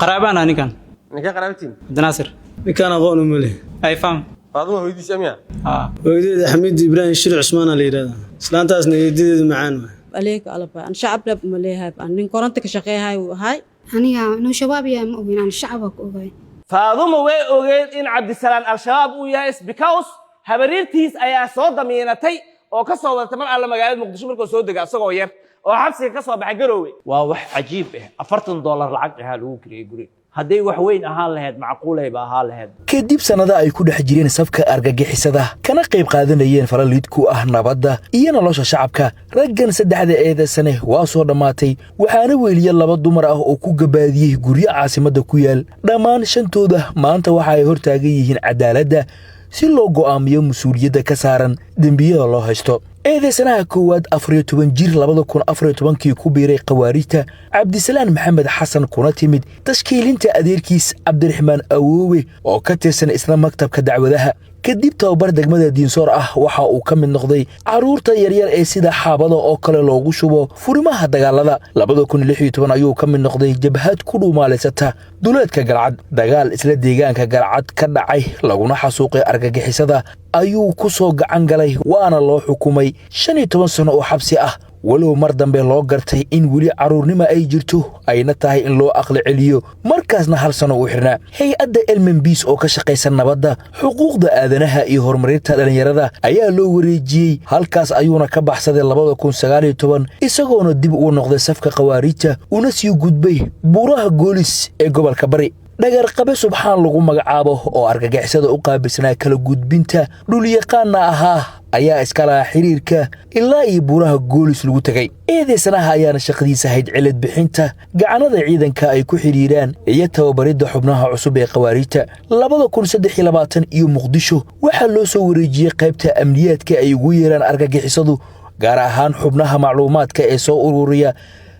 Qaraabaan ninkan. Ninkee qaraabatiin? Cabdinaasir. Ninkaan aqoon uma leh. Ay faham. Faaduma hooyadiis amiya? Haa. Hooyadeeda Xamiid Ibraahim Shir Cusmaana la yidhahdaa, islaantaasna eedadeedu macaan waay. Aleeka alaba an shacab dhab ma leeyahay, an nin koronta ka shaqeeyahay uu ahay. Aniga inuu Shabaab yahay ma ogin, aan shacaba ku ogay. Faadumo way ogeed in Cabdisalaan Al-Shabaab uu yahay, because habariirtiis ayaa soo damiinatay oo ka soo wadatay mar alla magaalada Muqdisho markuu soo dega, asagoo yar oo xabsiga ka soo baxay Garoowe. Waa wax cajiib ah, $40 lacag ahaa lagu kiriyey guriga. Hadday wax weyn ahaan lahayd, macquulayba ahaan lahayd. Kadib sannada ay ku dhex jireen safka argagixisada, kana qayb qaadanayeen falaliid ku ah nabadda iyo nolosha shacabka, raggan saddexda eedaysane waa soo dhammaatay. Waxaana weliya laba dumar ah oo ku gabaadiyey guryo caasimadda ku yaal. Dhammaan shantooda maanta waxa ay hor taagan yihiin cadaaladda si loo go'aamiyo mas-uuliyadda ka saaran dembiyada loo haysto. Eedaysanaha koowaad, 14 jir, 2014-kii ku biiray Khawaarijta, Cabdisalaan Maxamed Xasan, kuna timid tashkiilinta adeerkiis Cabdiraxmaan Awoowe oo ka tirsan isla maktabka dacwadaha. Kadib tababar degmada Diinsoor ah, waxa uu ka mid noqday carruurta yaryar ee sida xaabada oo kale loogu shubo furimaha dagaalada. 2016 ayuu ka mid noqday jabhad ku dhuumaalaysata duleedka Galcad. Dagaal isla deegaanka Galcad ka dhacay, laguna xasuuqay argagixisada, ayuu ku soo gacan galay, waana loo xukumay 15 sano oo xabsi ah, walow mar dambe loo gartay in weli carruurnimo ay jirto, ayna tahay in loo aqli celiyo. Markaasna hal sano uu xidhnaa. Hay-adda Elman Peace oo ka shaqaysa nabadda, xuquuqda aadanaha iyo horumarinta dhallinyarada ayaa loo wareejiyey. Halkaas ayuuna ka baxsaday 2019, isagoona dib uu noqday safka Khawaarijta, una sii gudbay buuraha Goolis ee gobolka Bari. Dhagarqabe Subxaan lagu magacaabo oo argagixisada u qaabilsanaa kala gudbinta, dhulyaqaanna ahaa, ayaa iska lahaa xiriirka ilaa iyo buuraha Goolis lagu tegay. Eedaysanaha ayaana shaqadiisa ahayd cilad bixinta gacanada ciidanka ay ku xidhiiraan iyo tababaridda xubnaha cusub ee Khawaariijta. 2023 iyo Muqdisho waxaa loo soo wareejiyey qaybta amniyaadka ay ugu yeeraan argagixisadu, gaar ahaan xubnaha macluumaadka ee soo ururiya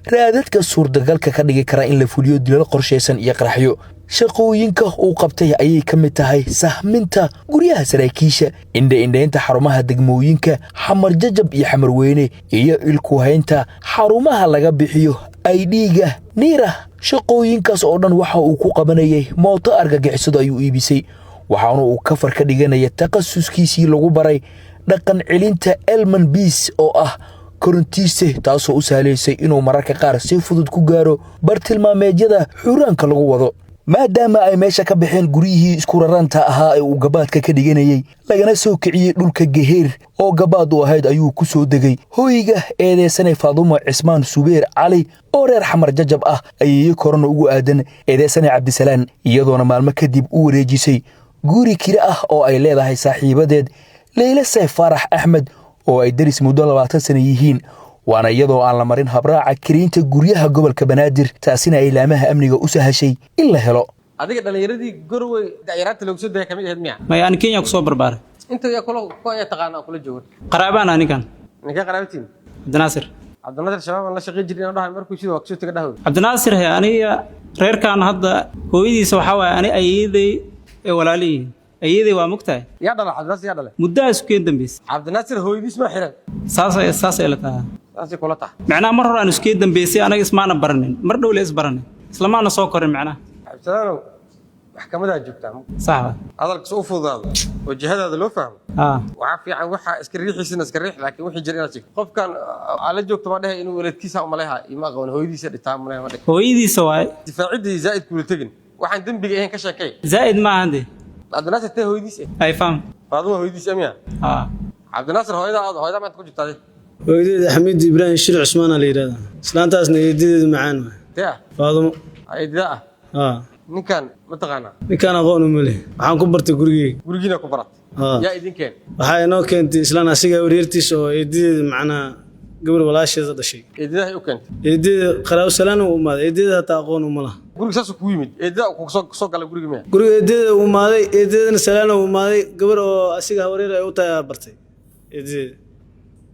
raadadka suurtagalka ka dhigi kara in la fuliyo dilal qorshaysan iyo qaraxyo. Shaqooyinka uu qabtay ayay ka mid tahay sahminta guryaha saraakiisha, indha-indhaynta xarumaha degmooyinka Xamar Jajab iyo Xamarweyne, iyo ilkuhaynta xarumaha laga bixiyo ID-ga NIRA. Shaqooyinkaas oo dhan waxa uu ku qabanayay mooto argagixisadu ayuu iibisay, waxaana uu kafar ka dhiganaya takhasuskiisii lagu baray dhaqan celinta Elman Peace oo ah korontiise, taasoo u sahlaysay inuu mararka qaar si fudud ku gaaro bartilmaameedyada xuraanka lagu wado. Maadaama ay meesha ka baxeen guryihii isku raranta ahaa ee uu gabaadka ka dhiganayey, lagana soo kiciyey dhulka Geheer oo gabaad u ahayd, ayuu ku soo degay hoyga eedeysane Faadumo Cismaan Subeer Cali oo reer Xamar Jajab ah, ayeeyo korona ugu aadan eedeysane Cabdisalaan, iyadoona maalmo kadib u wareejisay guri kira ah oo ay leedahay saaxiibadeed Leyle Seef Faarax Axmed oo ay deris muddo 20 sana yihiin, waana iyadoo aan la marin habraaca kiriinta guryaha gobolka Banaadir, taasina ay laamaha amniga u sahashay in la helo. Adiga dhallinyaradii Gorowey dayaraanta loogu soo daya kamid ahayd miya? Maya, aan Kenya kusoo barbaaray. Inta yaa kula ku ayaa taqaana oo kula jooga? Qaraabaan ninkan. Ninkee qaraabatiin? Cabdinaasir. Cabdinaasir Shabaab aan la shaqayn jirin inaan dhahay markuu sidoo waa kasoo taga dhahow. Cabdinaasir he, aniga reerkan hadda hooyadiisa waxaa waaye ani ayeeday ee walaaliyihiin. Ayeeday waa mogtahay. Yaa dhala Cabdinaasir? Yaa dhalay? Muddaa isku keen dambeysay. Cabdinaasir hooyadiis ma xiran? Saasay la tahay. Saasay kula tahay. Macnaha mar hore aan isku keen dambeysay, anaga ismaana baranin, mar dhow le isbaranin, islamaana soo korin macnaha. Cabdisalaanow, maxkamadaa joogtaa. Sax wa. Hadalka si u fududaado oo jihadaada loo fahmo. Waxaa fiican waxaa iska riixiisina iska riix, laakiin wixii jira inaad sheegto. Qofkan aa la joogto ma dhehe inuu waladkiisa umaleha ima aqoon, hooyadiisa dhitaa umaleha ma dhehe. Hooyadiisa waaye. Difaacidii zaa'id kula tegin, waxaan dembiga ahayn ka sheekay. Zaa'id maahan de. Cabdinaasir tee hooyadiis eh? Ay faham. Faaduma hooyadiis amiya? Haa. Cabdinaasir, hooyada aad hooyada maanta ku jirtaa adi? Hooyadeeda Xamiid Ibraahim Shir Cusmaana la yidhahdaa, islaantaasna eedadeedu macaan waay. Tee ah? Faadumo. Eedida ah? Haa. Ninkan ma taqaanaa? Ninkaan aqoon uma leh, waxaan ku bartay gurigeyga. Gurigiina ku barat? Haa. Yaa idin keen? Waxaa inoo keentay islaan asiga wareertiisa oo eedadeeda, macnaha gabar walaasheeda dhashay. Eedidahay u keentay? Eedadeeda qaraabo salaan u imaaday, eedadeeda hataa aqoon uma laha. Guriga saasuu kugu yimid? Eedida ku soo galay guriga miya? Guriga eedadeeda u imaaday, eedadeedana salaan u imaaday. Gabar oo asiga hawareer ay u tahay aa bartay eedadeeda,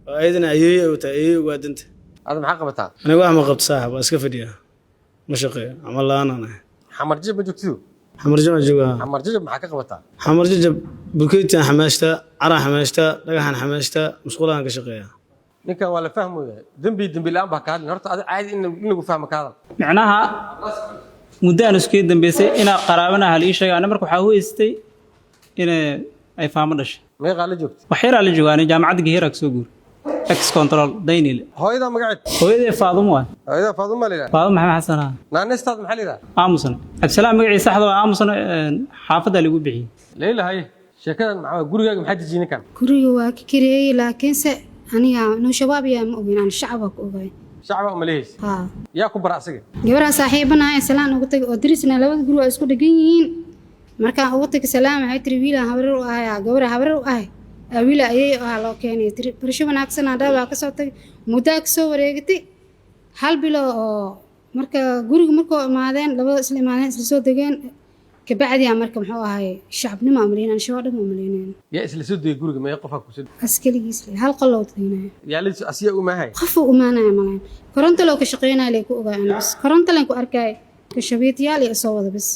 oo ayadana ayeeye ay u tahay, ayeeye ugaadanta. Ada maxaa qabataa? Aniga wax ma qabto saaxib, waa iska fadhiyaa, ma shaqeeyo, camal la-aan aan ahay. Xamar Jajab ma joogtido? Xamar Jajab joogaa. Xamar Jajab maxaa ka qabataa? Xamar Jajab bulkeetiaan xamaashtaa, caraan xamaashtaa, dhagaxaan xamaashtaa, musqulahaan ka shaqeeyaa. Ninkan waa la fahmaya, dembi dembi la-aan baa ka hadlin. Horta adi caadi in lagu fahmo ka hadal. Micnaha Muddo aan isku dambeysay inaa qaraabana hal ii sheegay. Ana marka waxaa u haystay inay ay faamo dhashay. Meeqaa la joogta? Wax yaraa la joogaa. Jaamacadda Geheera kasoo guur, ex control Daynile. Hooyadaa magaceed? Hooyadee Faadumo waay. Hooyadaa Faadumo la yidhaha? Faadumo Maxamed Xasan, haa. Naanistaad maxaa la yidhaha? Aamusane Cabdisalaam. Magaciisa saxda waa Aamusane, xaafadda lagu bixiyey. Leyla, haye, sheekadan maxaa gurigaaga maxaa dejiyey ninkan? Guriga waa ka kireeyey, laakiinse aniga inuu shabaab yahay ma ogeyn, aan shacaba ku ogaay. Shacba uma lehaysa? Haa. Yaa ku bara asiga? Gabaraan saaxiibanahay, salaan ugu tagay oo dirisna, labada guri waa isku dhegan yihiin. Markaan ugu tagay salaam, waxay tiri wiilaan habreer u ahay, gabara habreer u ahay, wiila ayay ahaa loo keenay. Tiri barasho wanaagsan aan dhaa. Waa kasoo tagay, muddaa kasoo wareegatay, hal bilo oo marka guriga markoo imaadeen, labada isla imaadeen, isla soo degeen. Kabacdiyaa marka muxuu ahay shacabnimo umaleynaan, shabaab dhan umaleynayn. Yaa isla soo degay guriga? Meeqa qofaa kusoo? Askaligiis le, hal qol loo degnaya. Yaa la asiya u maahay? Qofuu imaanaya malayn, koronto loo ka shaqeynaya lay ku ogaa ana, bas koronto leen ku arkay, kashabiityaal iyo soo wada, bas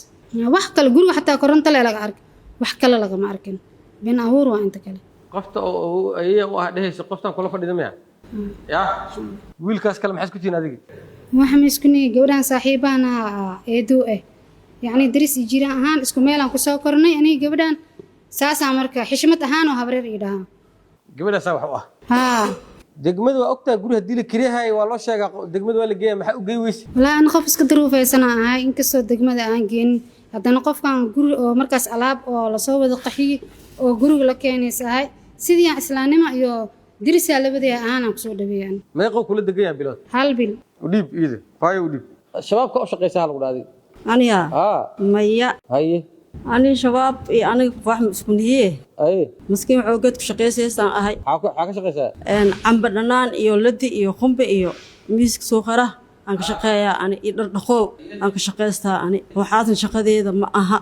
wax kale guriga xataa koronto le laga arkay, wax kale lagama arkin, bin abuur waa inta kale. Qofta oo ayaya u ah dhehaysa, qoftan kula fadhida miya? Yaa wiilkaas kale maxaa isku tihiin adiga? Waxa ma isku nihi, gabdhahan saaxiibahana eedow ah, yacni daris iyo jiraan ahaan isku meelaan kusoo kornay aniga gabdhahan, saasaa marka xishmad ahaan oo habreer ii dhahaa. Gabadhaasaa wax u ah? Haa. Degmada waa ogtahay, guri haddii la kiriyahay waa loo sheegaa, degmada waa la geeya, maxaa u gey weyse? Walaa ana qof iska daruufeysana ahay, inkastoo degmada aan geenin, haddana qofkan guri oo markaas alaab oo lasoo wada qaxiyey oo guriga la keenaysa ahay, sidii aan islaamnimo iyo dirisaa labadii ahaanaan kusoo dhaweeyaan. Meeqoo kula degan yahay bilood? Hal bil. U dhiib iida faayo, u dhiib. Shabaabka u shaqaysa ha lagu dhahday. Aniga? Haa. Maya. Haye. Ani shabaab iyo aniga wax ma isku nihiye. Haye. Maskiin xoogad ku shaqaysaysaan ahay. Maxaa ka shaqaysaa? Camba dhanaan iyo ladi iyo qumbe iyo miiska suuqara aan ka shaqeeyaa ani, iyo dhardhaqoow aan ka shaqaystaa ani. Waxaasan shaqadeeda ma aha,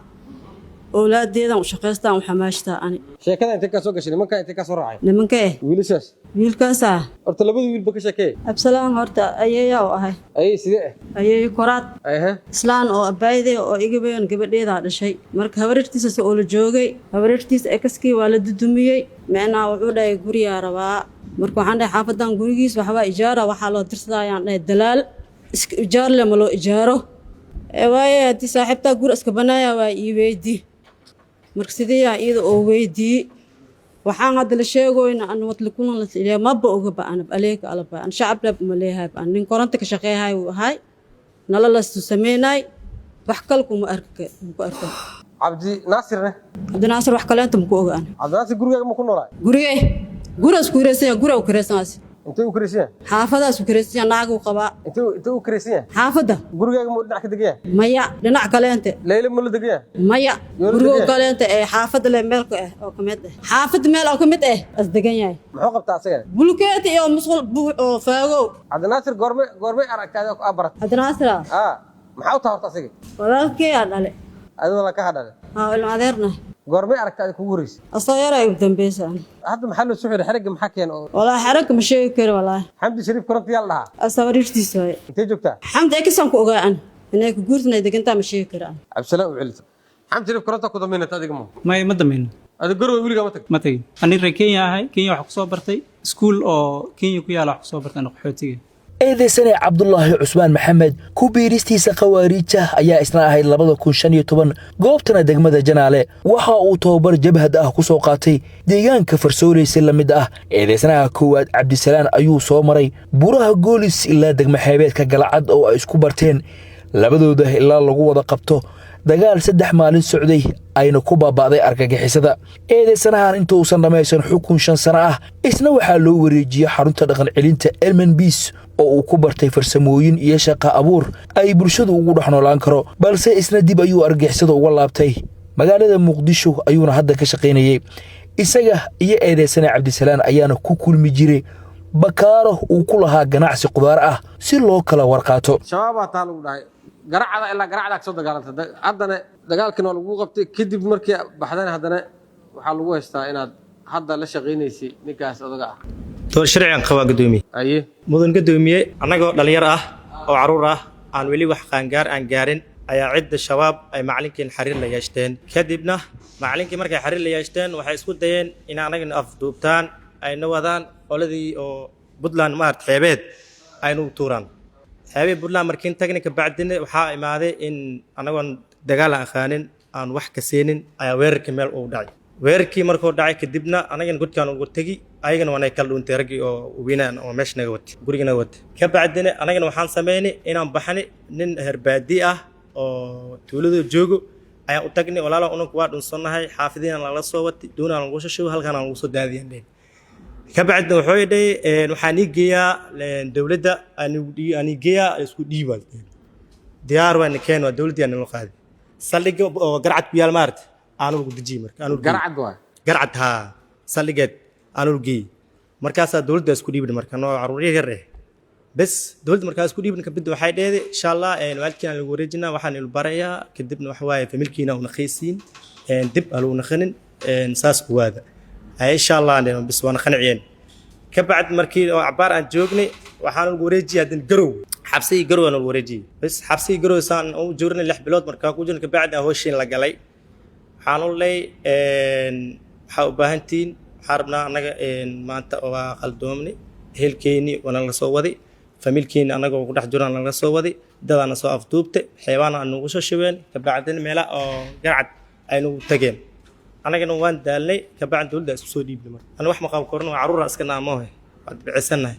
oolaadeedan u shaqaystaan, u xamaashtaa ani. Sheekada intee kaa soo gashay? Nimankaa intee kaa soo raacay? Nimanka eh? Wiilashaas. Wiilkaasaa. Horta labada wiilba ka sheekee. Absalaan horta ayeeyaa u ahay. Ayay sidee ah? Ayeeyo koraad. Ehe. Islaan oo abaayday oo iga weyn gabadheedaa dhashay. Marka habaryartiisas oo la joogay, habaryartiis ekaskii waa la dudumiyey. Micnaha wuxuu dhahay guriyaa rabaa. Marka waxaan dhahay xaafadan gurigiis waxbaa ijaara, waxaa loo dirsadaa ayaan dhahay dalaal, iska ijaar le ma loo ijaaro. Waaye haddii saaxiibtaa guri iska banaaya waa ii weydii. Marka sidii yaa iyada oo weydii, waxaan hadda la sheegoyna an wadla kulan la iliya maba ogaba anab aleeka alaba an shacab lab ma leeyahay, an nin koronto ka shaqeeyahay uu ahay, nala lastu sameynay, wax kale kuma arka ku arka. Cabdi Naasirne? Cabdinaasir wax kaleenta ma ku oga an. Cabdinaasir gurigaaga ma ku noolaa? Gurige gurigaas ku kiraysan yahay, guriga u kiraysan. Intee u kiraysan yahay? Xaafadaas u kiraysan yahay, naag uu qabaa. Intee u kiraysan yahay? Xaafadda. Gurigaaga ma dhinac ka degan yahay? Maya, dhinac kaleente. Leyla ma la degan yahay? Maya. Yoo la guriga degan yahay? Kaleente ee xaafadda le meel ka ah oo ka mid ah xaafadda, meel oo ka mid ah as degan yahay. Muxuu qabtaa asagana? Bulkeeti iyo musqul buux oo faagow. Cabdinaasir goorme aragtay adiga aa baratay? Cabdinaasir. Aa maxaa u tahay horta asiga? Walaalkey aa dhale. Adigoo la ka hadhale? Haa, ilma adeerna. Goormay aragtay adiga kugu horreysay? Asoo yar ay ugu dambeysaan. Hadda maxaa loo soo xiray? Xerigga maxaa keena oo? Walaahi xeragga ma sheegi kari walaahi. Xamdi Shariif koronto yaa la dhahaa? Asaariirtiisa waaye. Intee joogtaa? Xamdi ekisaan ku ogaa an, inay ku guurtan ay degantaa ma sheegi kari an. Cabdisalaam u celisa. Xamdi Shariif koronto ku dambeynata adiga ma? May, ma dambayno. Adiga Garoowe weligaa ma tag? Ma tagin. Ani reer Kenya ahay, Kenya wax kusoo bartay, iskuul oo Kenya ku yaala wax kusoo bartay ana qaxootiga. Eedeysane Cabdulaahi Cusmaan Maxamed ku biiristiisa khawaariija ayaa isna ahayd 2015, goobtana degmada Janaale. Waxa uu tababar jabhad ah ku soo qaatay deegaanka Farsooley. Si la mid ah eedeysanaha koowaad Cabdisalaan ayuu soo maray buraha Goolis ilaa degmo xeebeedka Galcad oo ay isku barteen labadooda ilaa lagu wada qabto dagaal 3 maalin socday ayna ku baaba'day argagixisada. Eedeysanahan intuusan dhammaysan xukun 5 sano ah, isna waxaa loo wareejiyey xarunta dhaqan celinta Elmen Biis oo uu ku bartay farsamooyin iyo shaqa abuur ay bulshadu ugu dhex noolaan karo, balse isna dib ayuu argagixisada uga laabtay. Magaalada Muqdisho ayuuna hadda ka shaqaynayey. Isaga iyo eedeysane Cabdisalaan ayaana ku kulmi jiray bakaaro uu ku lahaa ganacsi qudaar ah si loo kala warqaato. Shabaabaa taa lagu dhahay, garacda ilaa garacdaa kasoo dagaalantay. Haddana dagaalkan waa lagu qabtay. Kadib markii baxdana haddana waxaa lagu haystaa inaad hadda la shaqaynaysay ninkaas odaga ah. Door sharcigan qabaa, guddoomiye. Aye. Mudan guddoomiye, annagoo dhallinyaro ah oo carruur ah, aan weli wax qaangaar aan gaarin, ayaa cidda shabaab ay macalinkeen xiriir la yeeshteen. Kadibna macalinkii markay xiriir la yeeshteen, waxay isku dayeen in annagana afduubtaan, ayna wadaan qoladii oo Puntland maarata xeebeed aynu tuuraan. Xeebihii Puntland markiin tagnay kabacdina waxaa imaaday in anagoon dagaal aan aqaanin, aan wax ka seenin, ayaa weerarkii meel uu dhacay. Weerarkii markuu dhacay kadibna anagana godkaan ugu tegi, ayagana waanay kala dhuuntay, raggii oo weynaan oo meesha naga watay, guriga naga watay. Kabacdina anagana waxaan sameynay inaan baxnay. Nin herbaadi ah oo tuulada joogo ayaan u tagnay. "Walaalo, unanku waa dhunsannahay, xaafadiina lala soo watay, doonaan lagu soo, halkaan aan lagu soo daadiyan." Kabacdina wuxuu dhahay, "Waxaan ii geeyaa dowladda, aan ii geeyaa, isku dhiiba diyaar waa, keen waa dowladdii aan nala qaaday saldhigga oo Garcad ku yaal maarata, aanu lagu dejiyey." Marka aanu Garcad waay? Garcad haa, saldhigeed aanu lagu geeyey. Markaasaa dowladda isku dhiibin, marka noo caruur yar eh bes dowladda markaa isku dhiibin. Kabid waxay dheeday, "Insha Allah waalidkiina lagu wareejinaa, waxaan ilu barayaa, kadibna waxa waaye familkiina una khaysiin, dib aan lagu naqanin, saas ogaada." Insha Allah bes waana qanciyeen. Kabacdi markii oo cabaar aan joognay, waxaan lagu wareejiyay haddana Garow, xabsigii Garow aan lagu wareejiyey. Bes xabsigii Garow saan u joognay 6 bilood markaa ku jirnay. Kabacdi aan howshiin la galay, waxaan u leey, "Waxaa u baahantihiin, waxaan rabnaa annaga maanta waa qaldoomnay, ehelkeennii waana la soo waday, familkeeni annagoo ku dhex jiraan nalaga soo waday, dadaana soo afduubtay, xeebaana aan nagu soo shubeen, kabacdina meela oo Garcad ay nagu tageen, annagana waan daalnay, kabacdi dowladda isku soo dhiibnay. Marka ana wax ma qaban karno, waa carruura iska naamoohe, waad bicisannahay."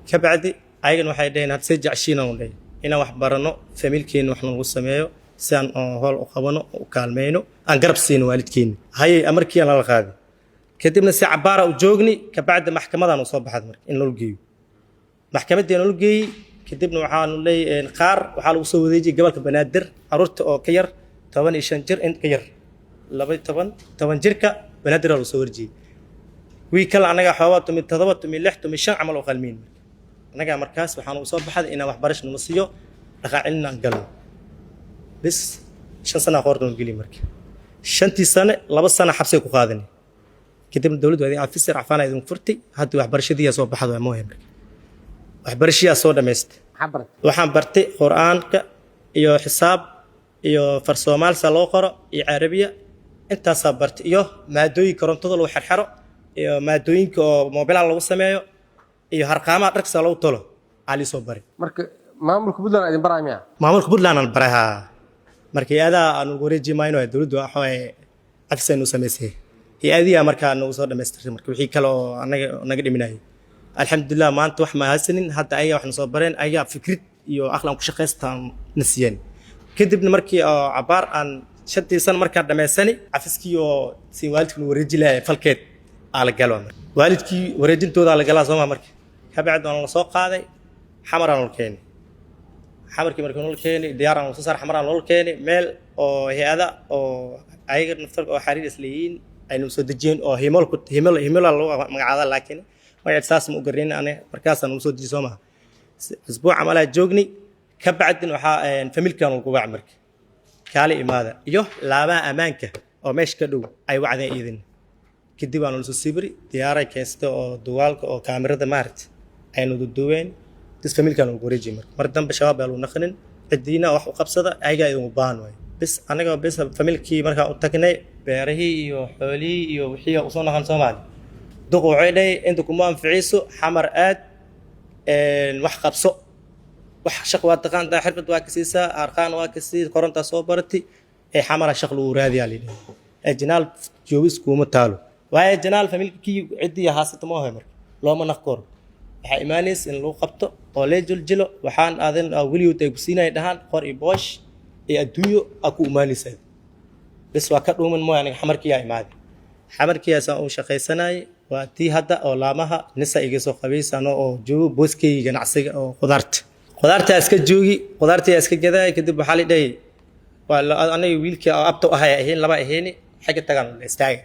Kabacdi ayagana waxay dhaheen, "Had see jeceshiina?" U dhahay, "Inaan wax barano, familkeeni wax nagu sameeyo, si aan hool u qabano, u kaalmayno, aan garab siino waalidkeeni." Haye, amarkii aan lala qaaday. Kadibna si cabaara u joogni, kabacdi maxkamadaan u soo baxday marka in loo geeyo. Maxkamaddii nala geeyey. Kadibna waxaanu leeyahay qaar waxaa lagu soo wadeejiyey gobolka Banaadir, caruurta oo ka yar 15 jir, in ka yar 12, 10 jirka Banaadir lagu soo warjiyey. Wii kale annaga xoogaa 17, 16, 15 camal oo qalmiin. Annaga markaas waxaan u soo baxday inaan waxbarasho nala siiyo, dhaqaacilin aan galno. Bis 5 sana qoorta nala geliy. Marka shantii sane 2 sano xabsiga ku qaadanay. Kadibna dowladdu waa idin cafisay, racfaana idin furtay, hadda waxbarashadiiyaa soo baxda. Waa mooya, marka waxbarashiyaa soo dhammaystay. Maxaa baratay? Waxaan bartay Qur-aanka iyo xisaab iyo Farsoomaalsa loo qoro iyo Carabiya, intaasaa bartay, iyo maadooyinka korontada lagu xerxero, iyo maadooyinka oo moobilaha lagu sameeyo, iyo harqaamaha dharkasa lagu tolo aa lii soo baray. Marka maamulka Puntland idin baraya miya? Maamulka Puntland aan baray haa. Marka hay-adaha aan ugu wareeji mayno, dowladdu waxa waaye cafis aynu samaysay, hay-adihi markaa nagu soo dhamaystirtay. Marka wixii kale oo anaga naga dhiminayay, alxamdulilah, maanta wax ma haysanin. Hadda ayaga waxna soo bareen, ayaga fikrid iyo aqli aan ku shaqaystaan na siiyeen. Kadibna markii oo cabaar aan shantii sano markaan dhammaysani, cafiskii oo si waalidkii nu wareeji lahay falkeed aa la galo, waalidkii wareejintooda la galaa sooma. Marka kabacdi waan la soo qaaday, Xamaraan la keenay. Xamarkii markii nala keenay, diyaaraan soo saar, Xamaraan loola keenay, meel oo hay-ada oo ayaga naftar oo xariir isleeyihiin aynu soo dejiyeen, oo himol himol himola lagu magacaaba, laakiin magaceed saas ma u garanin aniga. Markaasaan nagu soo dejiyey soo maha. Isbuuc camalaa joognay. Ka bacdin waxaa familkan lagu wacay, marka kaali imaada, iyo laabaha ammaanka oo meesha ka dhow ay wacdeen idin. Kadib aan lasoo sibiri, diyaaray keensatay oo duwaalka oo kaamirada maaragta aynu duduween dis, familkan lagu wareejiyey. Marka mar dambe Shabaab baa lagu naqanin, cidiina wax u qabsada, ayagaa idinku baahan waay. Bis anaga bis familkii markaan u tagnay, beerihii iyo xoolihii iyo wixii usoo naqan Soomaali, duq waxay dhahay, "Inta kuma anficiso, Xamar aad, wax qabso, wax shaq waa taqaantaa, xirfad waa ka siisaa, arqaan waa ka sii, korontaa soo baratay, ee Xamara shaq lagu raadiyaa," layidhi, "ee Janaal joogis kuuma taalo." Waayo Janaal familkii ciddii haasata ma ahay, marka looma naq koro. Waxaa imaanaysa in lagu qabto oo lee jiljilo, waxaan aadan weligood ay ku siinaya dhahaan qor iyo boosh iyo adduunyo aa ku imaanaysa. Bes waa ka dhuuman mooy, aniga Xamarkiyaa imaaday. Xamarkiyaasaan uu shaqaysanayay, waa tii hadda oo laamaha nisa iga soo qabaysano oo joogo booskeyga ganacsiga oo qudaarta. Qudaartaa iska joogi, qudaartaa iska gadaay. Kadib waxaa la dhahay, waa aniga wiilkii oo abta ahay ahayn, laba ahayni, xagga tagaan istaaga,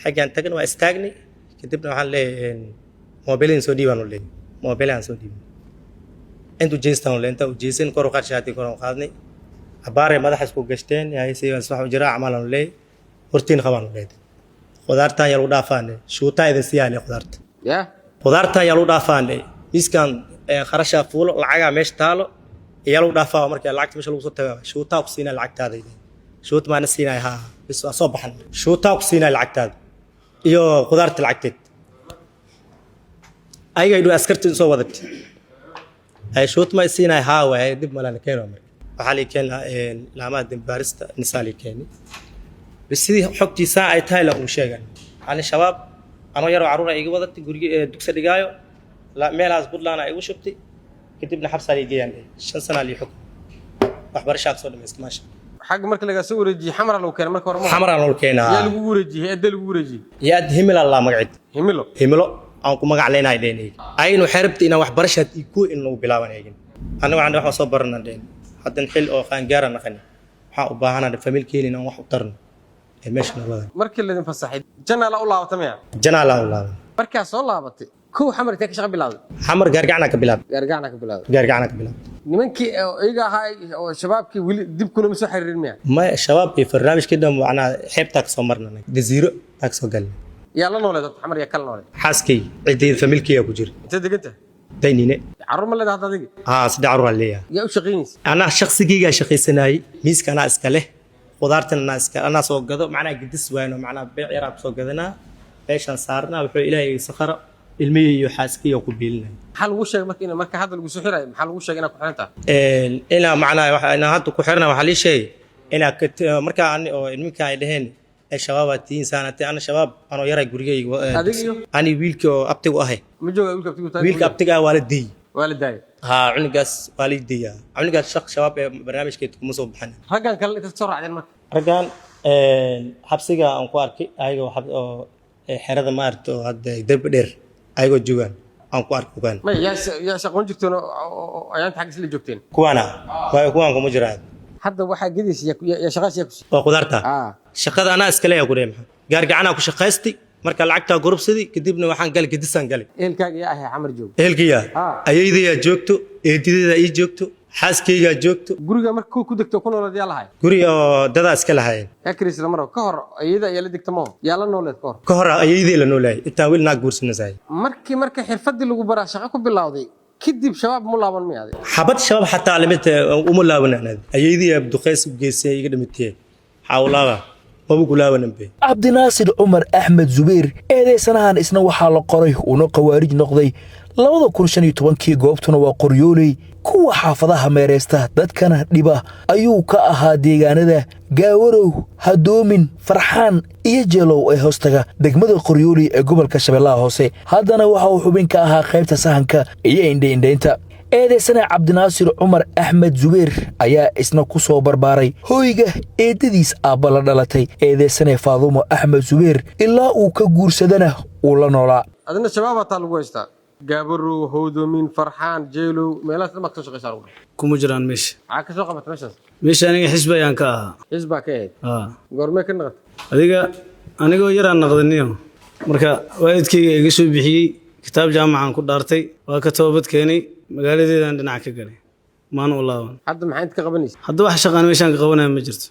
xaggaan tagan waa istaagnay. Kadibna waxaan leeyahay, "Moobilin soo dhiibaan," leeyahay, "moobilaan soo dhiiban." Intuu jeestaan le, intaa u jeesan, kor u qaad shaati, kor u qaadnay, cabaaray madaxa isku gashteen, yahay si wax u jira camal aan leeyahay, "Hortiin qabaan," leeyahay, "qudaartan yaa lagu dhaafaane, shuutaa idin siyaale qudaarta." Ya. "Qudaartan yaa lagu dhaafaane, miiskan kharashaa fuulo, lacagaa meesha taalo yaa lagu dhaafaa, marka lacagta meesha lagu soo tagaa, shuutaa ku siinaa lacagtaada." "Shuut maana siinaya?" "Haa." Bis waa soo baxan, "Shuutaa ku siinaya lacagtaada iyo qudaarta lacagteed." Ayaga dhow askarta soo wadatay. Ay shuut ma isiinay haa waaye, dib malana keeno. Marka waxaa lii keenaa laamaha dembaarista nisaa lii keeni. Bas sidii xogtiisaa ay tahay la uu sheegan, ani shabaab anoo yaroo carruur ay iga wadatay guriga dugsi dhigaayo meelahaas Puntland ay igu shubtay, kadibna xabsaa lii geeyaan, 5 sanaa lii xukum, waxbarashaa kasoo dhamaystay, maasha. Xagga marka lagaa soo wareejiyey Xamara lagu keenay marka hore ma? Xamaraa loo keenaa. Yaa lagu wareejiyey? Hay-adda lagu wareejiyey? Yaad Himila laa magacid. Himilo. Himilo aan ku magac leenahay dheen. Aynu xerbta inaan waxbarashaad ku in lagu bilaaban eegin. Annaga waxaan wax soo baranaa dheen, haddan xil oo qaangaara naqani, waxaan u baahanaa familkeena inaan wax u tarno ee meesha nabada. Markii laydin fasaxay Janaala u laabatay miya? Janaala u laaban. Markaa soo laabatay kow, Xamar intee ka shaqa bilowday? Xamar Gaargacnaa ka bilaabay. Gaargacna ka bilowday? Gaargacnaa ka bilaabay. Nimankii oo iyaga ahaa oo shabaabkii weli dib kulama soo xiriirin miya? Maya, shabaab iyo barnaamijkii dhan macnaha xeebtaa kasoo marna, jaziiro taa kasoo galnay. Yaa la nooleed horta Xamar? Yaa kala nooleed? Xaaskay, ciddayda, familkeyga ku jira. Intee deganta? Daynine. Carruur ma leedahay hadda adiga? Haa, saddex carruur aan leeyahay. Yaa u shaqaynaysa? Anaa shaqsigeygaa shaqaysanayay, miiska anaa iska leh, khudaartan anaa iska anaa soo gado, macnaha gedis waayno, macnaha beec yaraa kusoo gadanaa, meeshaan saarnaa, wuxuu Ilaahay iga sakhara, ilmihii iyo xaaskeyga ku biilinaya. Maxaa lagu sheegay marka in marka hadda lagu soo xirayo, maxaa lagu sheegay inaad ku xiran tahay? Inaa macnaha inaa hadda ku xirana waxaa lii sheegay inaa markaa ani oo nimanka ay dhaheen ee shabaabaa tihiin saanate, ana shabaab anoo yaray gurigayga. Adiga iyo? Ani wiilkii oo abtigu ahay. Ma jooga wiilka abtigu tahay? Wiilka abtiga ah waa la deeyey. Waa la daayay? Haa, cunugaas waa la deeyaa, cunugaas shaq shabaab ee barnaamijkeed kuma soo baxan. Raggan kale intaad soo raacdeen marka? Raggan xabsiga aan ku arkay ayagoo oo xerada maaragta oo hadda Derbi Dheer ayagoo joogaan aan ku arkay kuwaan. Maya, yaa shaqoon jirteen oo ayaanta xagga isla joogteen? Kuwaana waayo, kuwaan kuma jiraan. Hadda waxaa gedaysa yaa shaqaas yaa ku Waa khudaarta. Shaqada anaa iska leeyahay ku dheh, maxaa gaargacanaa ku shaqaystay, marka lacagtaa gurubsadii, kadibna waxaan galay gedisaan galay. Ehelkaaga yaa ahay Xamar joog? Ehelkayga ayaydayaa joogto, eedidadaa ii joogto, xaaskaygaa joogto. Guriga marka ku degto ku nooleed yaa lahay? Guri oo dadaa iska lahaayeen. Yaa kariis lama rabo. Ka hor ayada ayaa la degta moo? Yaa la nooleed ka hor? Ka hor ayaydii la noolaayay intaan weli naag guursanasay. Markii marka xirfadii lagu baraa shaqo ku bilowday kadib, shabaab mu laaban miya adi? Xabad shabaab xataa lamid uma laaban. Ayaydii duqeys u geysay iga dhimatee, waxaa u laaba maba ku laabananbe. Cabdinaasir Cumar Axmed Zubayr, eedeysanahan isna waxaa la qoray uuna khawaarij noqday 2015-kii, goobtuna waa Qoryooley. Kuwa xaafadaha meereysta dadkana dhiba ayuu ka ahaa deegaanada Gaawarow, Hadoomin, Farxaan iyo Jeelow ee hoostaga degmada Qoryooley ee gobolka Shabeellaha Hoose. Haddana waxa uu xubin ka ahaa qaybta sahanka iyo indhaindhaynta. Eedeysane Cabdinaasir Cumar Axmed Zubayr ayaa isna ku soo barbaaray hoyga eeddadiis aabba la dhalatay, eedeysane Faadumo Axmed Zubayr, ilaa uu ka guursadana uu la noolaa. Adina shabaabaa taa lagu haystaa, Gaabarow, Howdoomin, Farxaan, Jeelow, meelahaas dhan baad ka soo shaqaysaa lagu dhahay. Kuma jiraan meesha. Maxaa ka soo qabatay meeshaas? Meesha aniga xisbi ayaan ka ahaa. Xisbaa ka ahayd? Aa. Goormee ka naqatay? Adiga anigoo yaraan naqdaniyo, marka waalidkayga iga soo bixiyey, kitaab jaamacaan ku dhaartay, waa ka toobad keenay, magaaladeedaan dhinac ka galay, maana u laaban. Hadda maxaa inta ka qabanaysa? Hadda wax shaqaan meeshaan ka qabanaya ma jirto,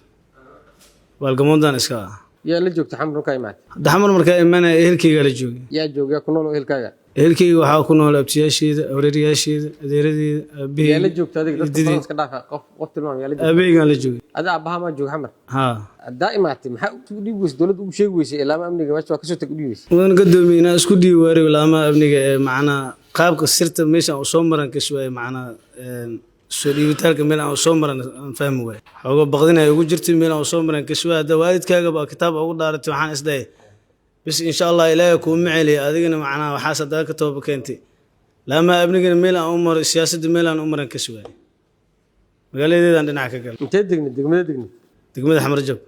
baalgamoondaan iska ah. Yaa la joogta Xamar markaa imaatay? Hadda Xamar markaa imaanaya ehelkaygaa la joogay. Yaa jooga? Yaa ku nool oo ehelkaaga? Ehelkayga waxaa ku nool abtiyaasheeda, awreeryaasheeda, adeeradeeda, aabaheyga. Yaa la joogta adiga? Dadka badan iska dhaafa, qof qof tilmaam, yaa la joogta? Aabaheygaan la joogay. Adi aabbaha maa jooga Xamar? Haa. Haddaa imaatay maxaa u dhiibi weysay, dowladda ugu sheegi weysay ilaama amniga meesha waa kasoo tag u dhiibi weysay? Mudan gadoomiye, inaan isku dhiibi waaray laamaha amniga ee macnaha qaabka sirta meesha aan usoo maran ka suwaayay, macnaha soo dhiibitaalka meel aan usoo maran aan fahmi waayay, xoogo baqdin ay ugu jirtay meel aan usoo maran ka suwaayay. Hadda waalidkaaga baa kitaab ugu dhaaratay, waxaan isdhahay bis insha Allah Ilaahay kuuma celiya adigana, macnaha waxaas haddaa ka tooba keentay. Laamaha amnigana meel aan u maro, siyaasadda meel aan u maran ka suwaayay, magaaladeedaan dhinaca ka galay. Intee degni? Degmada degni? Degmada Xamarjab.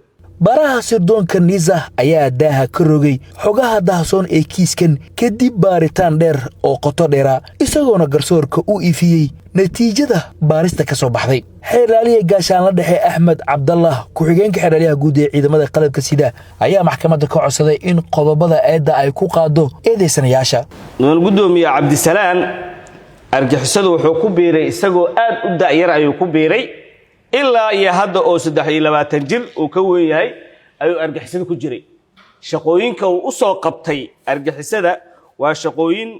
Baraha sirdoonka NISA ayaa daaha ka rogay xogaha dahsoon ee kiiskan kadib baaritaan dheer oo qoto dheera, isagoona garsoorka u ifiyey natiijada baarista ka soo baxday. Xeerlaaliya gaashaanla dhexe Axmed Cabdallah, ku-xigeenka xeerlaaliyaha guud ee ciidamada qalabka sida, ayaa maxkamadda ka codsaday in qodobada eedda ay ku qaado eedaysanayaasha. Mudan guddoomiye, Cabdisalaan argixisadu wuxuu ku biiray isagoo aad u da'yar ayuu ku biiray, ilaa iyo hadda oo 23 jir uu ka weyn yahay ayuu argixisada ku jiray. Shaqooyinka uu u soo qabtay argixisada waa shaqooyin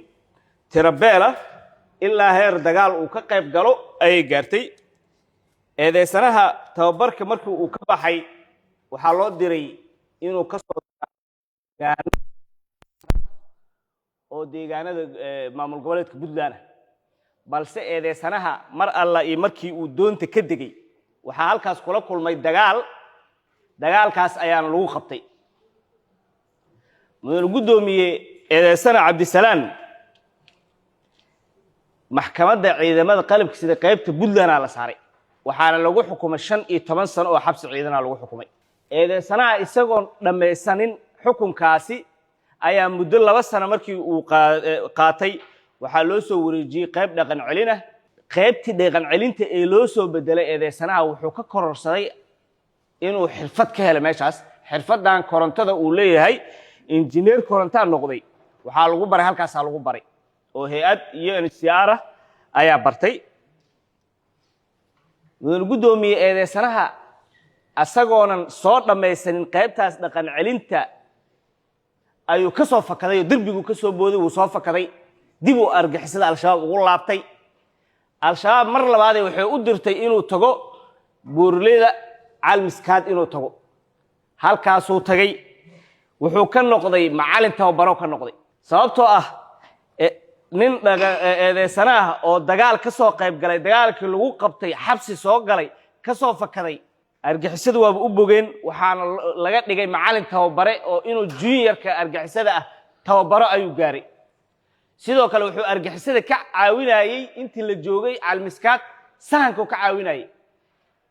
tirabeela, ilaa heer dagaal uu ka qayb galo ayay gaartay. Eedeysanaha tababarka markii uu ka baxay waxaa loo diray inuu ka soo oo deegaanada maamul goboleedka Puntland ah. Balse eedeysanaha mar alla iyo markii uu doonta ka degay, waxaa halkaas kula kulmay dagaal. Dagaalkaas ayaana lagu qabtay. Mudane guddoomiye, eedeysana Cabdisalaan maxkamadda ciidamada qalabka sida qaybta Puntlandaa la saaray, waxaana lagu xukumay 15 sano oo xabsi ciidana lagu xukumay. Eedeysanaha isagoon dhammaysanin xukunkaasi ayaa muddo 2 sano markii uu qaatay waxaa loo soo wareejiyey qayb dhaqan celin ah. Qaybtii dhaqan celinta ee loo soo bedelay, eedeysanaha wuxuu ka kororsaday inuu xirfad ka helo meeshaas. Xirfaddan korontada uu leeyahay, injineer korontaa noqday. Waxaa lagu baray halkaasaa lagu baray oo hay'ad UNHCR ah ayaa bartay. Mudane guddoomiye, eedeysanaha asagoonan soo dhammaysanin qaybtaas dhaqan celinta ayuu ka soo fakaday oo derbigu ka soo booday. Wuu soo fakaday, dib uu argixisada Al-Shabaab ugu laabtay. Al-Shabaab mar labaadee waxay u dirtay inuu tago buurleyda Calmiskaad inuu tago. Halkaasuu tagay, wuxuu ka noqday macalin tababaro ka noqday, sababtoo ah nin eedeysana ah oo dagaal ka soo qayb galay, dagaalkii lagu qabtay, xabsi soo galay, ka soo fakaday, argixisadu waaba u bogeen. Waxaana laga dhigay macalin tababare oo inuu juniorka argixisada ah tababaro ayuu gaaray. Sidoo kale wuxuu argixisada ka caawinayey intii la joogay Calmiskaad, sahankuu ka caawinayey.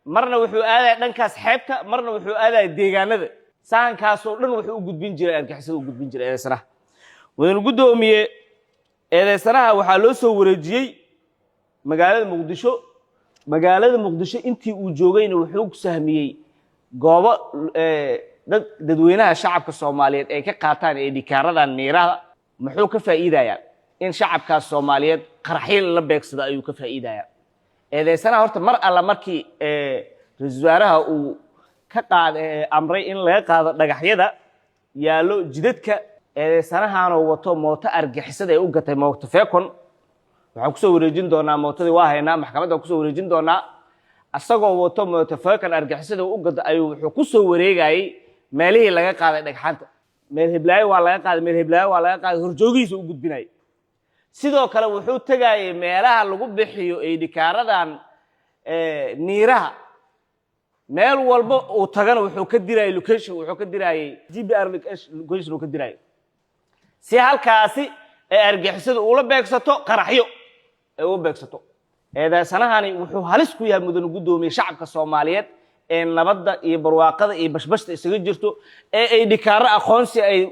Marna wuxuu aadaya dhankaas xeebta, marna wuxuu aadaya deegaanada. Sahankaasoo dhan wuxuu u gudbin jiray argixisada, u gudbin jiray eedeysanaha. Mudane guddoomiye, eedeysanaha waxaa loo soo wareejiyey magaalada Muqdisho. Magaalada Muqdisho intii uu joogayna wuxuu sahmiyey goobo dad dadweynaha shacabka Soomaaliyeed ay ka qaataan ee dhikaaradan miiraha. Muxuu ka faa'iidayaa? In shacabkaas Soomaaliyeed qaraxyo la beegsado ayuu ka faa'iidayaa eedeysanaha. Horta mar alla markii ra-iisul wasaaraha uu ka qaad amray in laga qaado dhagaxyada yaallo jidadka, eedeysanahaanoo wato mooto argixisada ay u gatay, mooto Fekon, waxaan kusoo wareejin doonaa mootadii, waa haynaa, maxkamadda kusoo wareejin doonaa. Asagoo wato mooto Fekon argixisada u gato ayuu wuxuu kusoo wareegayey meelihii laga qaaday dhagxaanta. Meel heblaayo waa laga qaaday, meel heblaayo waa laga qaaday, horjoogihiisa u gudbinayay. Sidoo kale wuxuu tegayay meelaha lagu bixiyo eydhikaaradan niiraha. Meel walba uu tagana wuxuu ka dirayay location, wuxuu ka dirayay GPR location uu ka dirayay, si halkaasi ay argixisadu ula beegsato, qaraxyo ay ula beegsato. Eedeysanahani wuxuu halis ku yahay, mudane guddoomiye, shacabka Soomaaliyeed ee nabadda iyo barwaaqada iyo bashbashta isaga jirto, ee ay dhikaaro aqoonsi ay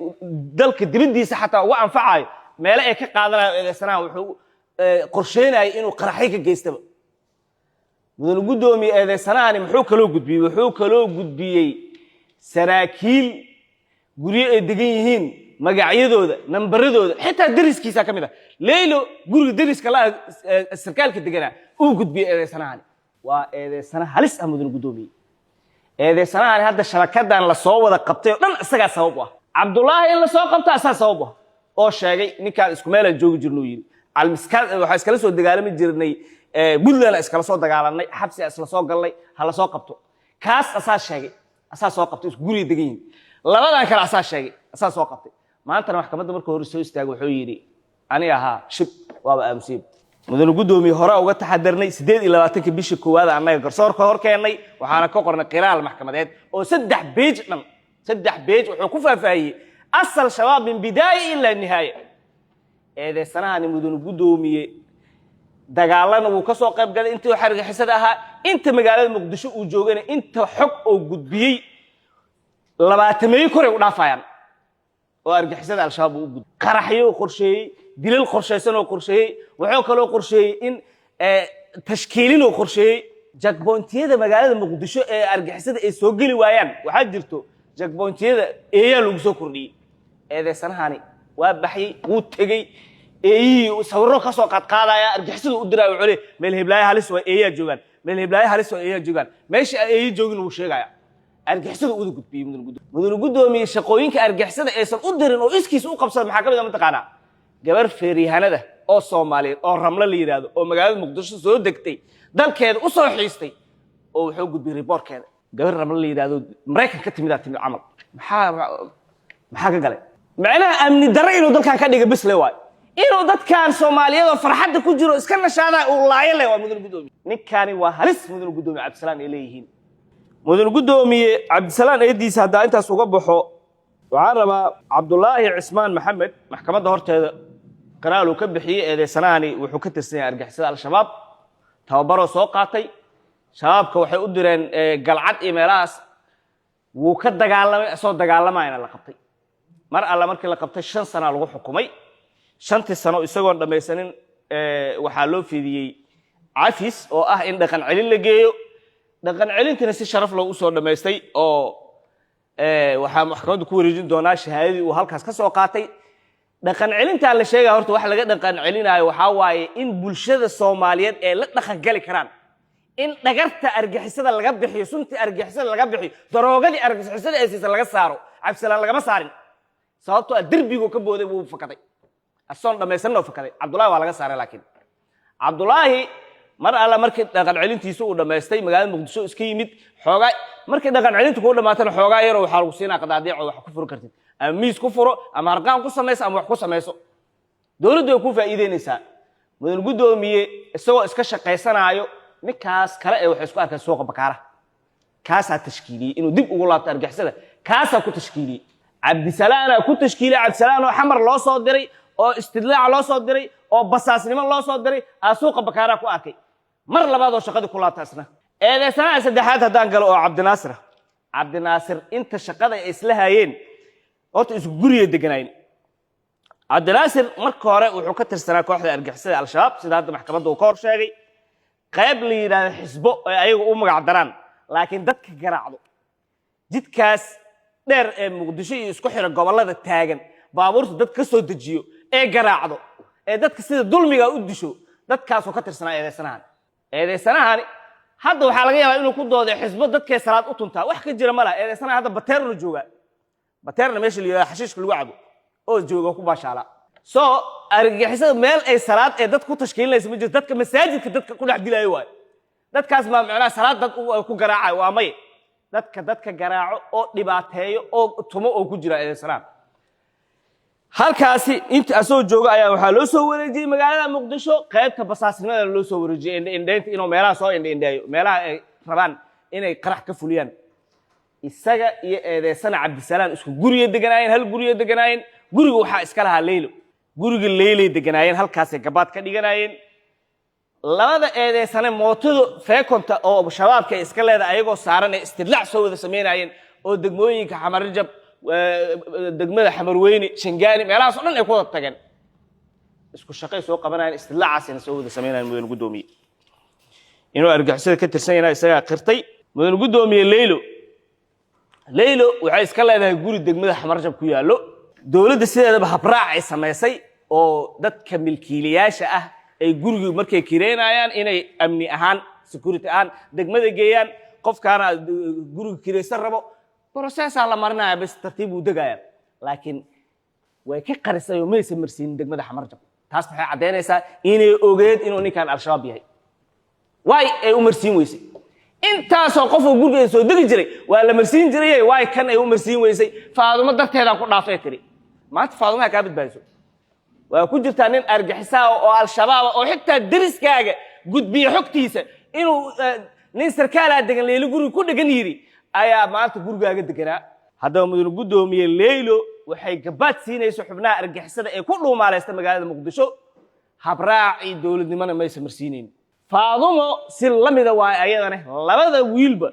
dalka dibaddiisa xataa uga anfacayo meele ay ka qaadanayo. Eedeysanaha wuxuu qorsheynayay inuu qaraxyo ka geystaba. Mudane guddoomiye, eedeysanahani muxuu kaloo gudbiyey? Wuxuu kaloo gudbiyey saraakiil guryo ay degan yihiin, magacyadooda, nambaradooda, xitaa deriskiisa ka mid ah Leylo, guriga deriska la sarkaalka deganaa uu gudbiyey. Eedeysanahani waa eedeysana halis ah. Mudane guddoomiye, eedeysanahani hadda shabakadan lasoo wada qabtay oo dhan isagaa sabab u ah. Cabdullaahi in lasoo qabto asaa sabab u ah, oo sheegay ninkaan isku meelaan joogi jirno, yidhi Calmiskaad waxaa iskala soo dagaalami jirnay, Puntland iskala soo dagaalanay, xabsi isla soo galnay, ha la soo qabto. Kaas asaa sheegay, asaa soo qabtay, isku guriga degan yihin. Labadan kale asaa sheegay, asaa soo qabtay. Maantana maxkamadda marka hore soo istaagay wuxuu yidhi ani ahaa shib, waaba aamusiib. Mudane guddoomiye, hore uga taxadarnay. 28-ka bisha koowaad annaga garsoorka hor keennay, waxaana ka qornay qiraal maxkamadeed oo 3 page dhan. 3 page wuxuu ku faahfaahiyey asal Shabaab min bidaaya ilaa nihaaya. Eedeysanahani, mudane guddoomiye, dagaalana wuu ka soo qayb galay intii xargixisada ahaa. Inta magaalada Muqdisho uu joogana inta xog oo gudbiyey 20-meeyo koray u dhaafayaan oo argixisada Al-Shabaab uu u gudbay. Qaraxyo uu qorsheeyey, dilal qorshaysan oo qorsheeyey, wuxuu kaloo qorsheeyey in tashkiilin uu qorsheeyey checkpointiyada magaalada Muqdisho ee argixisada ay soo geli waayaan. Waxaa jirto checkpointiyada eeyaa lagu soo kordhiyey. Eedeysanahani waa baxyey, wuu tegey, eeyihii sawirro ka soo qaadqaadaya, argixisadu u diraayo. Wuxuu leeyahay meel heblaayo halis waa, eeyaa joogaan, meel heblaayo halis waa, eeyaa joogaan. Meesha aan eeyi joogin wuu sheegaya, argixisadu uda gudbiyey. Mudane guddoomiye, shaqooyinka argixisada aysan u dirin oo iskiis u qabsada maxaa ka mid a? Mataqaanaa? Gabar feeryahanada oo Soomaaliyeed oo Ramlo la yidhaahdo oo magaalada Muqdisho soo degtay, dalkeeda u soo xiistay, oo wuxuu gudbiyey reportkeeda. Gabar Ramlo la yidhaahdo Maraykan ka timidaa timid camal. Maxaa ka galay? Macnaha amni darre inuu dalkan ka dhiga bisle waayo. Inuu dadkan Soomaaliyeed oo farxadda ku jiro iska nashaada uu laayo leh waa, mudane guddoomiye. Ninkani waa halis, mudane guddoomiye. Cabdisalaan ay leeyihiin, mudane guddoomiye. Cabdisalaan eediisa haddaa intaas uga baxo, waxaan rabaa Cabdulaahi Cismaan Maxamed. Maxkamadda horteeda qiraal uu ka bixiyey. Eedeysanahani wuxuu ka tirsan yahay argixisada Al-Shabaab. Tababaroo soo qaatay, Shabaabka waxay u direen Galcad iyo meelahaas. Wuu ka dagaalamay, isagoo dagaalamayana la qabtay. Mar alla markii la qabtay, 5 sanaa lagu xukumay. Shantii sano isagoon dhammaysanin waxaa loo fidiyey cafis oo ah in dhaqan celin la geeyo. Dhaqan celintina si sharaf loo usoo dhammaystay oo waxaa maxkamaddu ku wareejin doonaa shahaadadii uu halkaas ka soo qaatay. Dhaqan celintaa la sheegaya, horta waxa laga dhaqan celinayo waxaa waaye in bulshada Soomaaliyeed ee la dhaqan gali karaan, in dhagarta argixisada laga bixiyo, suntii argixisada laga bixiyo, daroogadii argixisada ee siisa laga saaro. Cabdisalaan lagama saarin, sababtoo ah derbigu ka booday, wuu fakaday, asoon dhammaysanin oo fakaday. Cabdullahi waa laga saaray, laakiin Cabdulaahi mar alla markii dhaqan celintiisa uu dhammaystay, magaalada Muqdisho iska yimid xoogaa. Markii dhaqan celinta kuu dhamaatana, xoogaa yaroo waxaa lagu siinaa qadaadiico wax ku furi kartid, ama miis ku furo, ama harqaan ku samayso, ama wax ku samayso. Dowladdu way kuu faa'iideynaysaa, mudan guddoomiye. Isagoo iska shaqaysanaayo ninkaas kale ee waxay isku arkeen suuqa Bakaaraha. Kaasaa tashkiiliyey inuu dib ugu laabto argixisada. Kaasaa ku tashkiiliyey, Cabdisalaanaa ku tashkiiliyey. Cabdisalaan oo Xamar loo soo diray, oo istidlaac loo soo diray, oo basaasnimo loo soo diray, aa suuqa Bakaaraha ku arkay. Mar labaad oo shaqadii ku laabta isna. Eedeysanaha saddexaad haddaan galo oo Cabdinaasir ah. Cabdinaasir inta shaqada ay isla hayeen, horta isku guriyay deganaayeen. Cabdinaasir marka hore wuxuu ka tirsanaa kooxda argixisada Al-Shabaab, sida hadda maxkamadda uu ka hor sheegay, qayb la yidhaahdo Xisbo ay ayagu u magac daraan, laakiin dadka garaacdo jidkaas dheer ee Muqdisho iyo isku xira gobollada taagan, baabuurta dad ka soo dejiyo ee garaacdo ee dadka sida dulmiga u disho, dadkaasoo ka tirsanaa eedeysanahan. Eedeysanahani hadda waxaa laga yaabaa inuu ku dooday Xisbo dadkay salaad u tuntaa. Wax ka jira ma laha. Eedeysanaha hadda Bateerna joogaa, Bateerna meesha la yidhahdo xashiishka lagu cabo oo jooga ku baashaala. So argagixisada meel ay salaad ee dad ku tashkiilinaysa ma jirto. Dadka masaajidka dadka ku dhex dilaayo waayo. Dadkaas maa macnaha salaad dad ku garaacayo? Waa maye. Dadka garaaco oo dhibaateeyo oo tumo oo ku jira eedeysanaha. Halkaasi inta asagoo jooga ayaa waxaa loo soo wareejiyey magaalada Muqdisho, qaybta basaasnimada loo soo wareejiyey, indhe indheynta, inuu meelaha soo indhe indheeyo, meelaha ay rabaan inay qarax ka fuliyaan. Isaga iyo eedeysana Cabdisalaan isku guriga deganaayeen, hal guriga deganaayeen. Guriga waxaa iska lahaa Leylo. Guriga Leylay deganaayeen, halkaasay gabaad ka dhiganaayeen labada eedeysane. Mootada feekonta oo Shabaabka ay iska leedahay ayagoo saaran ee istidlaac soo wada samaynayeen oo degmooyinka Xamarjab, degmada Xamarweyne, Shangaani, meelahaas o dhan ay ku wada tageen. Isku shaqay soo qabanayeen, istidlaacaasina soo wada samaynayeen, mudan guddoomiye. Inuu argixisada ka tirsan yahay isagaa qirtay, mudan guddoomiye. Leylo waxay iska leedahay guri degmada Xamarjab ku yaallo. Dowladda sideedaba habraac ay samaysay oo dadka milkiilayaasha ah ay gurigi markay kireynayaan inay amni ahaan, security ahaan degmada geeyaan. Qofkaana guriga kiraysan rabo, processaa la marinaya, bas tartiib uu degaya. Laakiin way ka qarisay oo maysa marsiinin degmada Xamarjab. Taas waxay caddaynaysaa inay ogeed inuu ninkan Al-Shabaab yahay. Waay ay u marsiin weysay? Intaasoo qofoo gurigeeda soo degi jiray waa la marsiin jiray, waay kan ay u marsiin weysay? Faadumo darteedaan ku dhaafay tiri. Maanta Faadumaha kaa badbaadiso waa ku jirtaa nin argaxisaa oo Al-Shabaaba oo xitaa deriskaaga gudbiye xogtiisa inuu nin sarkaalaa degan Leylo guriga ku dhegan yidhi ayaa maanta gurigaaga deganaa. Haddaba, mudane guddoomiye, Leylo waxay gabaad siinayso xubnaha argixisada ee ku dhuumaaleysta magaalada Muqdisho, habraacii dowladnimona maysa marsiinayn. Faadumo si la mida waa ayadane. Labada wiilba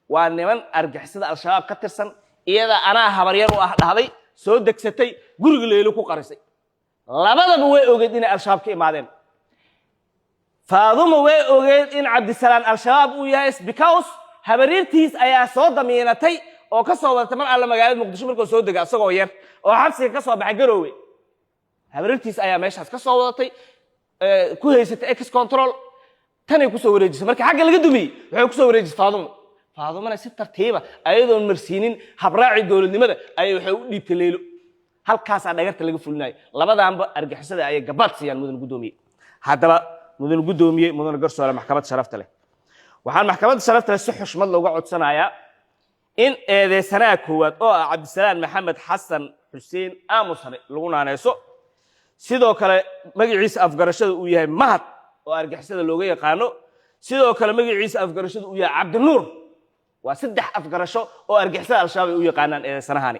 waa niman argixisada Al-Shabaab ka tirsan. Iyada anaa habaryar u ah dhahday, soo degsatay, guriga Leylo ku qarisay. Labadaba way ogeed inay Al-Shabaab ka imaadeen. Faadumo way ogeed in Cabdisalaan Al-Shabaab uu yahay, because habariirtiis ayaa soo damiinatay oo ka soo wadatay mar alla magaalada Muqdisho markuu soo dega, isagoo yar oo xabsiga ka soo baxay Garoowe. Habariirtiis ayaa meeshaas ka soo wadatay, ku haysatay ex control. Tanay kusoo wareejisay. Marka xagga laga dumiyey, waxay kusoo wareejisay Faadumo. Faadumona si tartiiba, ayadoon marsiinin habraaci dowladnimada, ayay waxay u dhiibtay Leylo. Halkaasaa dhagarta laga fulinayo. Labadaanba argixisada ayay gabaad siiyaan, mudan guddoomiye. Haddaba, mudan guddoomiye, mudan garsoore, maxkamad sharafta leh, waxaan maxkamadda sharafta leh si xushmad looga codsanayaa in eedeysanaha koowaad oo ah Cabdisalaan Maxamed Xasan Xuseen Aamusane lagu naaneyso Sidoo kale magaciisa afgarashada uu yahay Mahad oo argixisada looga yaqaano. Sidoo kale magaciisa afgarashada uu yahay Cabdinuur. Waa saddex afgarasho oo argixisada Al-Shabaab ay u yaqaanaan eedeysanahani.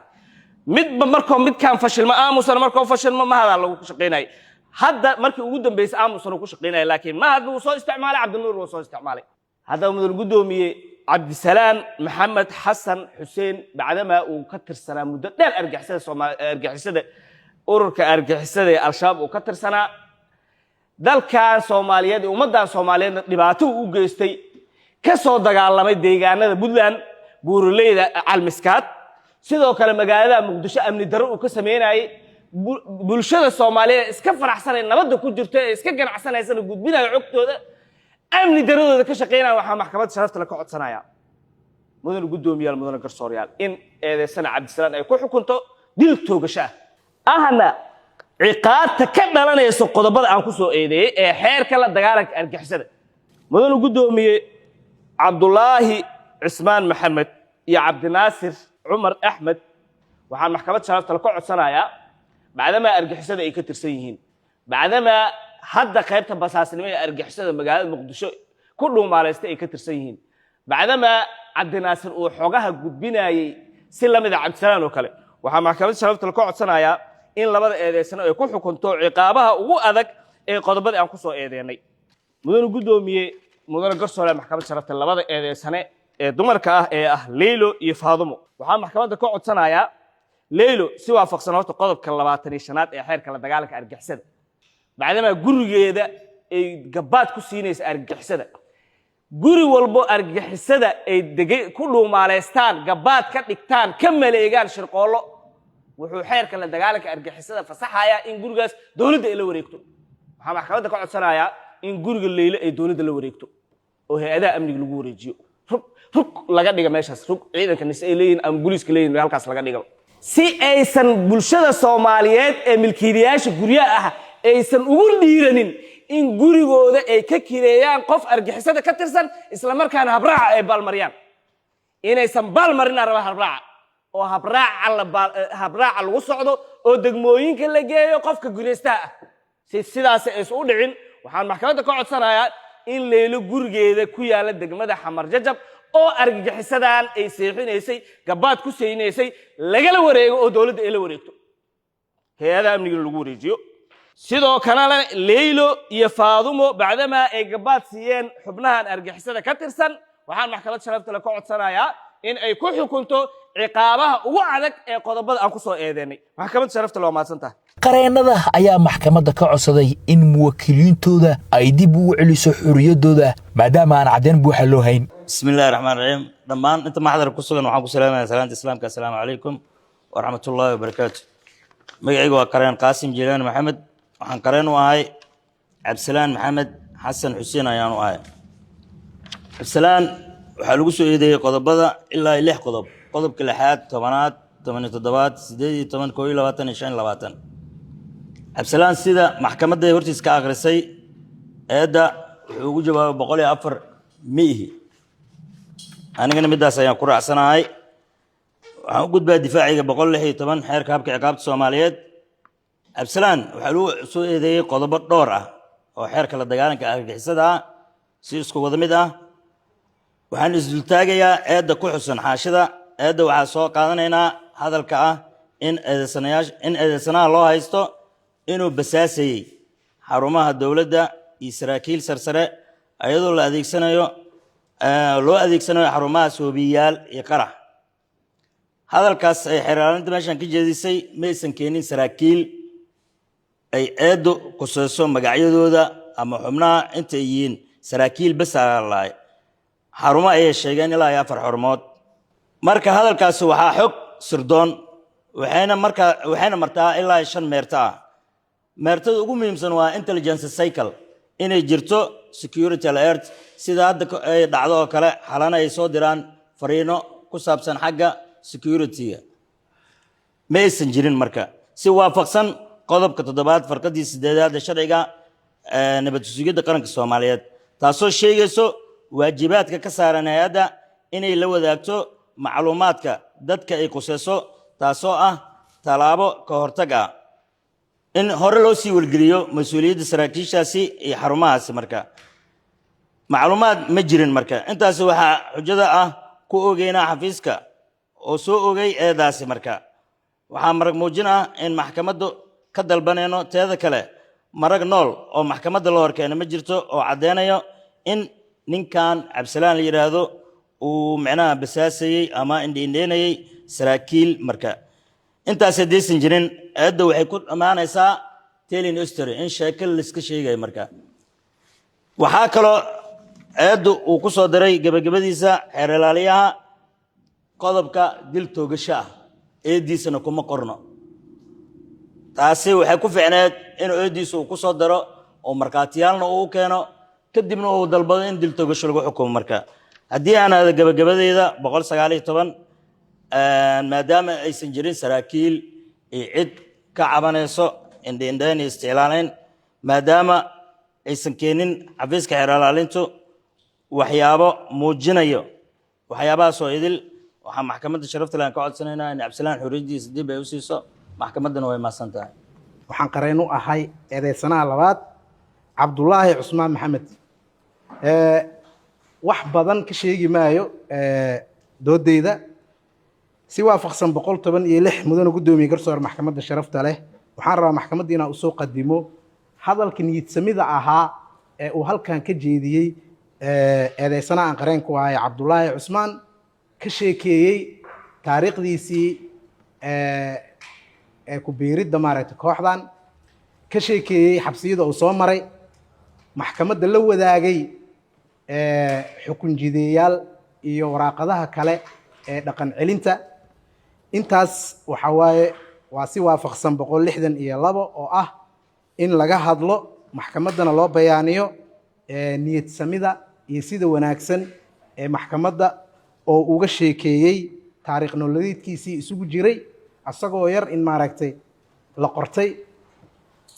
Midba markoo midkaan fashilma, Aamusana markoo fashilma, Mahadaa lagu shaqaynayay. Hadda markii ugu dambeysay Aamusana ku shaqaynaya, laakiin Mahad wuu soo isticmaalay, Cabdinuur wuu soo isticmaalay. Haddaba, mudan guddoomiye, Cabdisalaam Maxamed Xasan Xuseen, bacdamaa uu ka tirsanaa muddo dheer argixisada argixisada, ururka argixisada ee Al-Shabaab uu ka tirsanaa, dalkan Soomaaliyeed iyo ummaddan Soomaaliyeedna dhibaato uu u geystay, ka soo dagaalamay deegaanada Puntland, buuraleyda Calmiskaad, sidoo kale magaalada Muqdisho amni darro uu ka sameynayay, bulshada Soomaaliyeed iska faraxsanay, nabadda ku jirta ee iska ganacsanaysana gudbinayo xogtooda, amni daradooda ka shaqeynaya, waxaa maxkamadda sharafta le ka codsanaya, mudane guddoomiyaal, mudane garsooryaal, in eedeysana Cabdisalaan ay ku xukunto dil toogasho ah, ahna ciqaabta ka dhalanayso qodobada aan ku soo eedeeyey ee xeerka la dagaalanka argixisada. Mudane guddoomiye, Cabdulaahi Cismaan Maxamed iyo Cabdinaasir Cumar Axmed waxaan maxkamad sharafta le ka codsanayaa, bacdamaa argixisada ay ka tirsan yihiin, bacdamaa hadda qaybta basaasnimo ee argixisada magaalada Muqdisho ku dhuumaalaystay ay ka tirsan yihiin, bacdamaa Cabdinaasir uu xogaha gudbinayey si la mida Cabdisalaan oo kale, waxaa maxkamad sharafta le ka codsanayaa in labada eedeysano ay ku xukunto ciqaabaha ugu adag ee qodobadii aan ku soo eedeynay. Mudane guddoomiye, mudane garsoore, maxkamad sharafta, labada eedeysane ee dumarka ah ee ah Leylo iyo Faadumo, waxaa maxkamadda ka codsanayaa Leylo, si waafaqsan horta qodobka 25aad ee xeerka la dagaalanka argixisada, bacdamaa gurigeeda ay gabaad ku siinaysa argixisada, guri walbo argixisada ay degay ku dhuumaaleystaan, gabaad ka dhigtaan, ka maleegaan shirqoollo, wuxuu xeerka la dagaalanka argixisada fasaxayaa in gurigaas dowladda ay la wareegto. Waxaa maxkamadda ka codsanayaa in guriga Leyle ay dowladda la wareegto oo hay-adaha amniga lagu wareejiyo, rug rug laga dhiga meeshaas, rug ciidanka nise ay leeyihin ama booliiska leeyihin halkaas laga dhigo, si aysan bulshada Soomaaliyeed ee milkiilayaasha guryaha ah aysan ugu dhiiranin in gurigooda ay ka kireeyaan qof argixisada ka tirsan, isla markaana habraaca ay baalmariyaan. Inaysan baalmarinaa raba habraaca, oo habraaca la habraaca lagu socdo oo degmooyinka la geeyo qofka guraystaha ah. Si sidaas aysan u dhicin, waxaan maxkamadda ka codsanayaa in Leylo gurigeeda ku yaala degmada Xamar Jajab oo argagixisadan ay seexinaysay, gabaad ku siinaysay, lagala wareego oo dowladda ay la wareegto, hay-adaha amnigana lagu wareejiyo. Sidoo kalena Leylo iyo Faadumo, bacdamaa ay gabaad siiyeen xubnahan argixisada ka tirsan, waxaan maxkamad sharafta le ka codsanayaa in ay ku xukunto ciqaabaha ugu adag ee qodobada aan ku soo eedeynay. Maxkamad sharafta loo mahadsan tahay. Qareennada ayaa maxkamadda ka codsaday in muwakkiliintooda ay dib ugu celiso xorriyaddooda, maadaama aan caddeyn buuxa loo hayn. Bismi Illahi Raxmaan Raxiim. Dhammaan inta maxdarka ku sugan waxaan ku salaamaya salaanta Islaamka: assalaamu calaykum waraxmatullaahi wabarakaatu. Magacayga waa qareen Qaasim Jiilaani Maxamed. Waxaan qareen u ahay Cabdisalaan Maxamed Xasan Xuseen ayaan u ahay. Cabdisalaan waxaa lagu soo eedeeyey qodobada ilaa lix qodob: qodobka lixaad, 10aad, 17aad, 18, 21 iyo 25. Cabdisalaan sida maxkamadda hortiis ka akhrisay eedda wuxuu ugu jawaabay 104 ma ihi. Anigana middaas ayaan ku raacsanahay. Waxaan u gudbaa difaaciga 116 xeerka habka ciqaabta Soomaaliyeed. Cabdisalaan waxaa lagu soo eedeeyey qodobo dhowr ah oo xeerka la dagaalanka argagixisada ah si isku wada mid ah. Waxaan isdultaagayaa eedda ku xusan xaashida eedda. Waxaa soo qaadanaynaa hadalka ah in eedeysanayaasha in eedeysanaha loo haysto inuu basaasayey xarumaha dowladda iyo saraakiil sarsare, ayadoo la adeegsanayo loo adeegsanayo xarumahaas hoobiyayaal iyo qarax. Hadalkaas ay xeeraalinta meeshan ka jeedisay ma aysan keenin saraakiil ay eeddu khuseyso magacyadooda ama xubnaha intay yihiin. Saraakiil bes lahay xarumo ayay sheegeen, ilaa iyo afar xarumood. Marka hadalkaasi waxaa xog sirdoon, waxayna markaa waxayna martaa ilaa iyo shan meerto ah. Meertada ugu muhiimsan waa intelligence cycle, inay jirto security alert, sida hadda ay dhacdo oo kale, xalana ay soo diraan fariino ku saabsan xagga security-ga. Ma aysan jirin. Marka si waafaqsan qodobka 7aad farqadii 8aad ee sharciga nabad sugidda qaranka Soomaaliyeed, taasoo sheegayso waajibaadka ka saaran hay-adda inay la wadaagto macluumaadka dadka ay khuseyso, taasoo ah tallaabo ka hortag ah. In hore loo sii wargeliyo mas-uuliyadda saraakiishaasi iyo xarumahaasi. Marka macluumaad ma jirin. Marka intaasi waxaa xujada ah ku ogeynaa xafiiska oo soo ogay eedaasi. Marka waxaa marag muujin ah in maxkamaddu ka dalbanayno. Teeda kale, marag nool oo maxkamadda la horkeena ma jirto oo caddeynayo in ninkan Cabdisalaan la yidhaahdo uu micnaha basaasayey ama indhiindheynayey saraakiil. Marka intaas haddaysan jirin, eedda waxay ku dhammaanaysaa telling history, in sheeko laiska sheegayo. Marka waxaa kaloo eeddu uu ku soo diray gebagabadiisa xeer ilaaliyaha qodobka dil toogasho ah, eeddiisana kuma qorno. Taasi waxay ku fiicneed inuu eeddiisa uu ku soo daro oo markhaatiyaalna uu u keeno, kadibna uu dalbado in dil toogasho lagu xukumo. Marka haddii aan aado gebagabadeeda 119, maadaama aysan jirin saraakiil iyo cid ka cabanayso indhiindhayn iyo isticlaalayn, maadaama aysan keenin xafiiska xeer ilaalintu waxyaabo muujinayo waxyaabahaasoo idil, waxaa maxkamadda sharafta leh aan ka codsanaynaa in Cabdisalaan xorriyaddiisa dib ay u siiso. Maxkamaddana way mahadsan tahay. Waxaan qareen u ahay eedeysanaha labaad, Cabdulaahi Cusmaan Maxamed. Wax badan ka sheegi maayo doodeyda. Si waafaqsan 116, mudane guddoomiye garsoor maxkamadda sharafta leh, waxaan rabaa maxkamadda inaan usoo qadimo hadalka niyadsamida ahaa ee uu halkan ka jeediyey eedeysanaha aan qareen ku ahay, Cabdulaahi Cusmaan, ka sheekeeyey taariikhdiisii ee ku biiridda maaragtay kooxdan, ka sheekeeyey xabsiyada uu soo maray, maxkamadda la wadaagay xukun jideeyaal iyo waraaqadaha kale ee dhaqan celinta. Intaas waxa waaye waa si waafaqsan 162 oo ah in laga hadlo, maxkamaddana loo bayaaniyo niyad samida iyo sida wanaagsan ee maxkamadda oo uga sheekeeyey taariikh nololeedkiisii isugu jiray asagoo yar in maaragtay la qortay,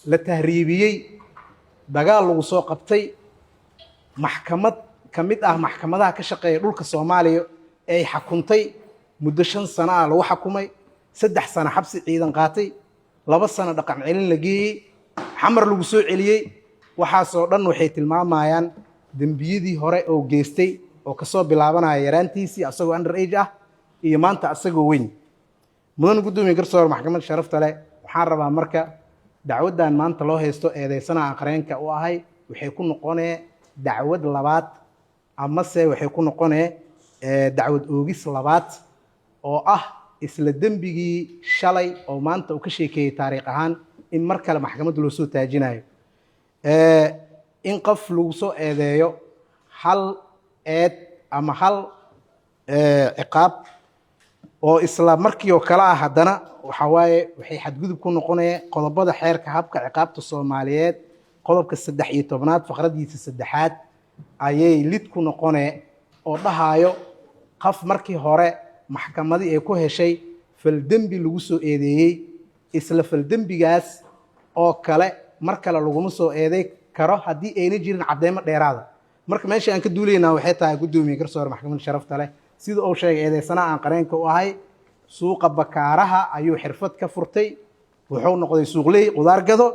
la tahriibiyey, dagaal lagu soo qabtay, maxkamad ka mid ah maxkamadaha ka shaqeeya dhulka Soomaaliya ay xakuntay, muddo 5 sano ah lagu xakumay, 3 sano xabsi ciidan qaatay, 2 sano dhaqan celin la geeyey, Xamar lagu soo celiyey. Waxaasoo dhan waxay tilmaamayaan dembiyadii hore oo geystay oo kasoo bilaabanaya yaraantiisii asagoo under age ah iyo maanta asagoo weyn. Mudan guddoomiye garsoor maxkamadda sharafta leh, waxaan rabaa marka dacwaddan maanta loo haysto eedeysanaha aan qareenka u ahay waxay ku noqonee dacwad labaad, amase waxay ku noqonee dacwad oogis labaad oo ah isla dembigii shalay oo maanta uu ka sheekeeyey taariikh ahaan in mar kale maxkamadda loo soo taajinayo. In qof lagu soo eedeeyo hal eed ama hal ciqaab oo isla markii oo kale ah haddana waxa waaye waxay xadgudub ku noqonaya qodobada xeerka habka ciqaabta Soomaaliyeed, qodobka 13aad faqradiisa saddexaad ayay lid ku noqonee oo dhahayo qof markii hore maxkamadii ay ku heshay faldembi lagu soo eedeeyey, isla faldembigaas oo kale mar kale laguma soo eeday karo haddii ayna jirin cadeymo dheeraada. Marka meesha aan ka duulaynaa waxay tahay, guddoomiye garsoore maxkamadda sharafta leh, sida uu sheegay eedeysanaha aan qareenka u ahay, suuqa Bakaaraha ayuu xirfad ka furtay, wuxuu noqday suuqley qudaar gado.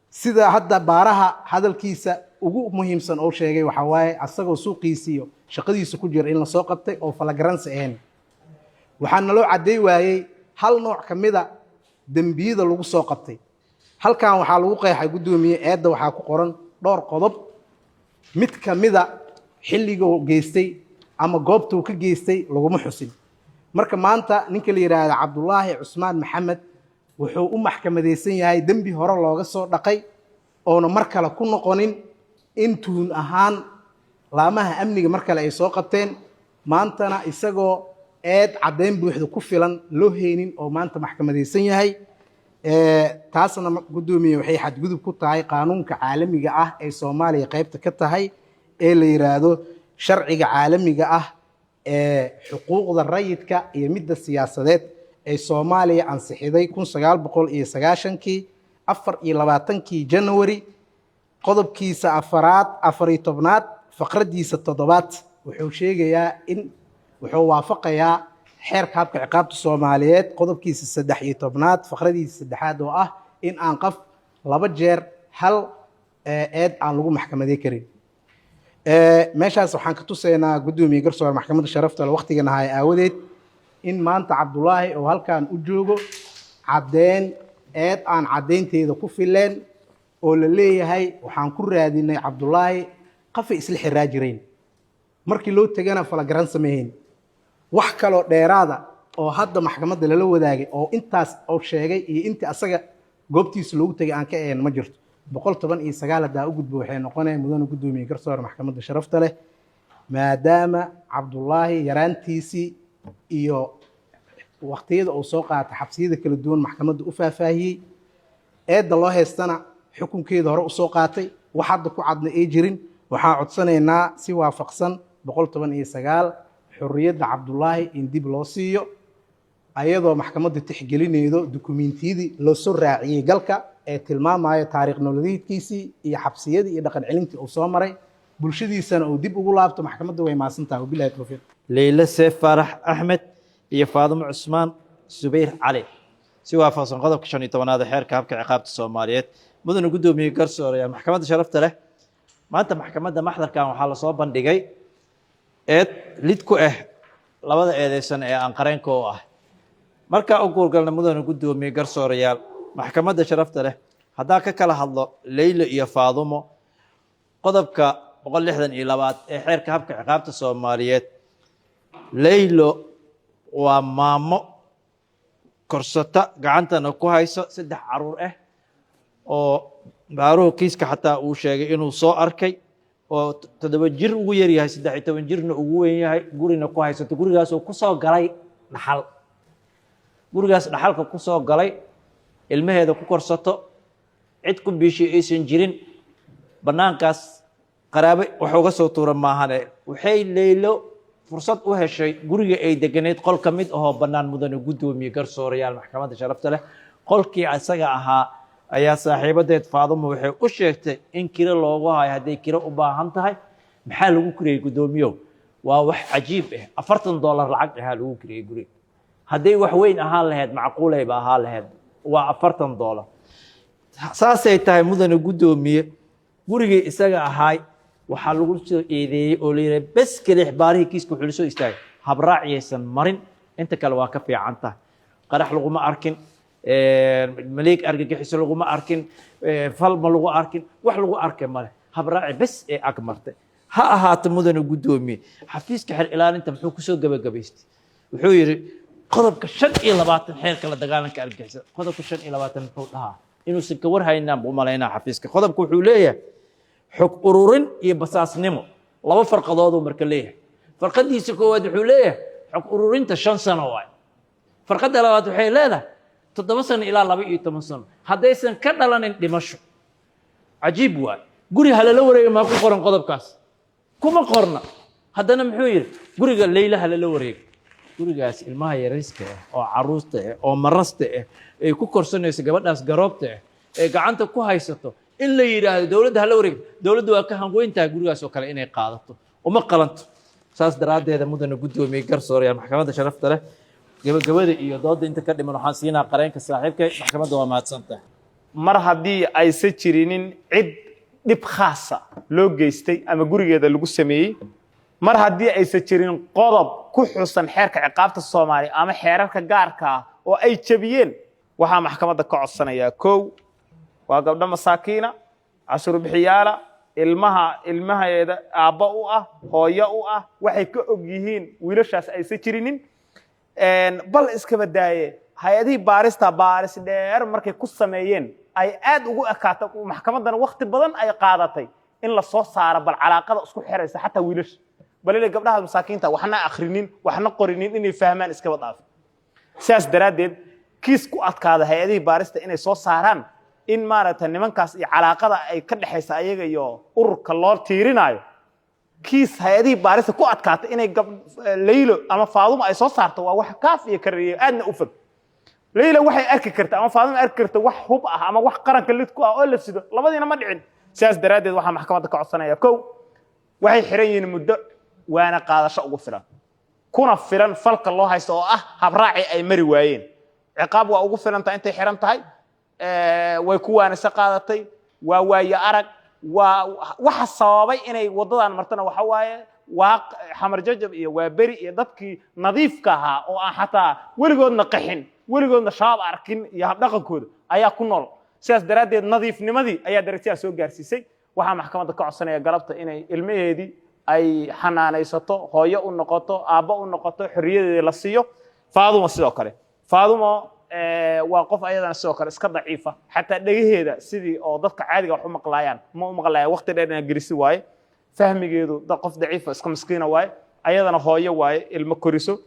Sida hadda baaraha hadalkiisa ugu muhiimsan oo sheegay waxaa waaye asagoo suuqiisi iyo shaqadiisa ku jira in lasoo qabtay oo flagrance ahayn. Waxaa naloo cadday waayey hal nooc ka mida dembiyada lagu soo qabtay. Halkan waxaa lagu qeexay, guddoomiye, eedda waxaa ku qoran dhowr qodob, mid ka mida xilliguu geystay ama goobtuu ka geystay laguma xusin. Marka maanta ninka la yidhaahda Cabdulaahi Cusmaan Maxamed wuxuu u maxkamadaysan yahay dembi hore looga soo dhaqay oona mar kale ku noqonin, in tuhun ahaan laamaha amniga mar kale ay soo qabteen, maantana isagoo eed caddeyn buuxda ku filan loo heynin oo maanta maxkamadaysan yahay. Taasna, guddoomiye, waxay xadgudub ku tahay qaanuunka caalamiga ah ee Soomaaliya qaybta ka tahay ee la yidhaahdo sharciga caalamiga ah ee xuquuqda rayidka iyo midda siyaasadeed ee Soomaaliya ansixiday 1990-kii 24-kii January, qodobkiisa afaraad 14aad faqraddiisa toddobaad. Wuxuu sheegayaa in wuxuu waafaqayaa xeerka habka ciqaabta Soomaaliyeed qodobkiisa 13aad faqradiisa saddexaad oo ah In aan qof laba jeer hal eed aan lagu maxkamadey karin. Meeshaas waxaan ka tusaynaa, guddoomiye garsoor, maxkamadda sharafta leh, waqtigan ahay aawadeed, in maanta Cabdulaahi oo halkan u joogo caddeyn eed aan caddeynteeda ku fileen oo la leeyahay waxaan ku raadinay Cabdulaahi qafay isla xiraa jireen, markii loo tegana falagaran sameeyeen. Wax kaloo dheeraada oo hadda maxkamadda lala wadaagay oo intaas oo sheegay iyo intii asaga goobtiisa loogu tegay aan ka ahayn ma jirto. 119 haddaa u gudbo, waxay noqonaya, mudane guddoomiye garsoor, maxkamadda sharafta leh, maadaama Cabdulaahi yaraantiisii iyo waqtiyada uu soo qaatay xabsiyada kala duwan maxkamadda u faahfaahiyey, eedda loo haystana xukunkeeda hore usoo qaatay, wax hadda ku cadna ay jirin, waxaan codsanaynaa si waafaqsan 119 xorriyadda Cabdulaahi in dib loo siiyo, ayadoo maxkamadda tixgelinaydo dukumiintiyadii loo soo raaciyey galka ee tilmaamaya taariikh nololeedkiisii iyo xabsiyadii iyo dhaqan celintii uu soo maray, bulshadiisana uu dib ugu laabto. Maxkamadda way mahadsantahay. Wabilahi towfiiq. Leyle Seef Faarax Axmed iyo Faadimo Cusmaan Subayr Cali, si waafaqsan qodobka 15aad ee xeerka habka ciqaabta Soomaaliyeed. Mudane guddoomiye garsooraya, maxkamadda sharafta leh, maanta maxkamadda maxdarkan waxaa lasoo bandhigay eed lid ku ah labada eedeysan ee aan qareenka u ah. Markaa u guurgalna, mudane guddoomiye garsoorayaal, maxkamadda sharafta leh, haddaa ka kala hadlo Leylo iyo Faadumo, qodobka 162aad ee xeerka habka ciqaabta Soomaaliyeed, Leylo waa maamo korsata, gacantana ku hayso saddex caruur ah oo baaruhu kiiska xataa uu sheegay inuu soo arkay, oo 7 jir ugu yaryahay, 13 jirna ugu weyn yahay, gurina ku haysato. Gurigaasoo kusoo galay dhaxal, gurigaas dhaxalka kusoo galay, ilmaheeda ku korsato, cid ku biishay aysan jirin, bannaankaas qaraabe wax uga soo tuura maahane. Waxay Leylo fursad u heshay guriga ay deganeyd qol ka mid ahoo bannaan. Mudane guddoomiye garsoorayaal, maxkamadda sharafta leh, qolkii isaga ahaa ayaa saaxiibadeed Faadumo waxay u sheegtay in kiro loogu hayo, hadday kiro u baahan tahay. Maxaa lagu kiriyey, guddoomiyow? Waa wax cajiib ah. $40 lacag ahaa lagu kiriyey guriga. Hadday wax weyn ahaan lahayd, macquulayba ahaan lahayd. Waa $40. Saasay tahay, mudane guddoomiye, gurigii isaga ahaay waxaa lagu soo eedeeyey oo la yidhaha bes kelix baarihii kiiska wuxuu la soo istaagay habraaciyaysan marin. Inta kale waa ka fiican tahay. Qarax laguma arkin, maleeg argagixiso laguma arkin, falma lagu arkin, wax lagu arkay male. Habraaci bes ee ag martay ha ahaato. Mudane guddoomiye, xafiiska xer ilaalinta muxuu kusoo gabagabaystay? Wuxuu yidhi qodobka 25 xeerka la dagaalanka argagixisada. Qodobka 25 muxuu dhahaa? Inuusan ka war haynaan buu umalaynaa xafiiska. Qodobka wuxuu leeyahay xog ururin iyo basaasnimo, laba farqadooduu marka leeyahay. Farqadiisa koowaad wuxuu leeyahay xog ururinta 5 sano waay. Farqadda labaad waxay leedahay 7 sano ilaa 12 sano haddaysan ka dhalanin dhimasho. Cajiib waay. Guri halala wareega maa ku qoran qodobkaas? Kuma qorna. Haddana muxuu yidhi? Guriga Leyla halala wareega. Gurigaas ilmaha yariska ah oo caruurta ah oo marasta ah ay ku korsanayso gabadhaas garoobta ah ee gacanta ku haysato, in la yidhaahdo dowladda hala wareegto, dowladda waa ka hanweyn tahay gurigaas oo kale inay qaadato, uma qalanto. Saas daraaddeeda, mudane guddoomiye garsoorayaal, maxkamadda sharafta leh, gabagabada iyo doodda inta ka dhiman waxaan siinaa qareenka saaxiibkay. Maxkamadda waa mahadsantahay. Mar haddii aysan jirinin cid dhib khaasa loo geystay ama gurigeeda lagu sameeyey, mar haddii aysan jirin qodob ku xusan xeerka ciqaabta Soomaaliya ama xeerarka gaarka ah oo ay jebiyeen, waxaa maxkamadda ka codsanayaa: kow, waa gabdho masaakiina, cashuur bixiyaala, ilmaha ilmaheeda aabba u ah, hooyo u ah, waxay ka og yihiin wiilashaas aysan jirinin. Bal iskaba daaye, hay-adihii baarista baaris dheer markay ku sameeyeen ay aad ugu ekaato, maxkamaddana wakti badan ay qaadatay in la soo saaro bal calaaqada isku xiraysa xataa wiilasha, bal inay gabdhaha masaakiinta waxna akhrinin, waxna qorinin, inay fahmaan iskaba dhaaf. Sidaas daraaddeed, kiis ku adkaada hay-adihii baarista inay soo saaraan in maaragtay nimankaas iyo calaaqada ay ka dhexaysa ayaga iyo ururka loo tiirinaayo, kiis hay-adihii baarista ku adkaatay inay Leylo ama Faadumo ay soo saarto, waa wax kaaf iyo kareeye aadna u fog. Leyla waxay arki karta ama Faadumo arki karta wax hub ah ama wax qaranka lid ku ah oo la sido, labadiina ma dhicin. Sidaas daraaddeed, waxaa maxkamadda ka codsanaya: kow, waxay xiran yihiin muddo waana qaadasho ugu filan, kuna filan falka loo haysto oo ah habraaci ay mari waayeen. Ciqaab waa ugu filantahay intay xiran tahay. Way ku waanise qaadatay, waa waaye arag, waa waxa sababay inay waddadan martana. Waxa waaye waa Xamar Jajab iyo waa Beri iyo dadkii nadiifka ahaa oo aan xataa weligoodna qaxin, weligoodna Shabaab arkin iyo habdhaqankooda ayaa ku nool. Sidaas daraaddeed nadiifnimadii ayaa darajada soo gaarsiisay. Waxaa maxkamadda ka codsanaya galabta inay ilmaheedii ay xanaanaysato, hooyo u noqoto, aabbo u noqoto, xorriyadeedii la siiyo. Faadumo sidoo kale, Faadumo waa qof ayadana sidoo kale iska daciifa, xataa dhegaheeda sidii oo dadka caadiga wax u maqlaayaan ma u maqlaayaan, waqti dheer inaa gelisi waaye. Fahmigeedu qof daciifa, iska miskiina waaye, ayadana hooyo waaye, ilmo koriso.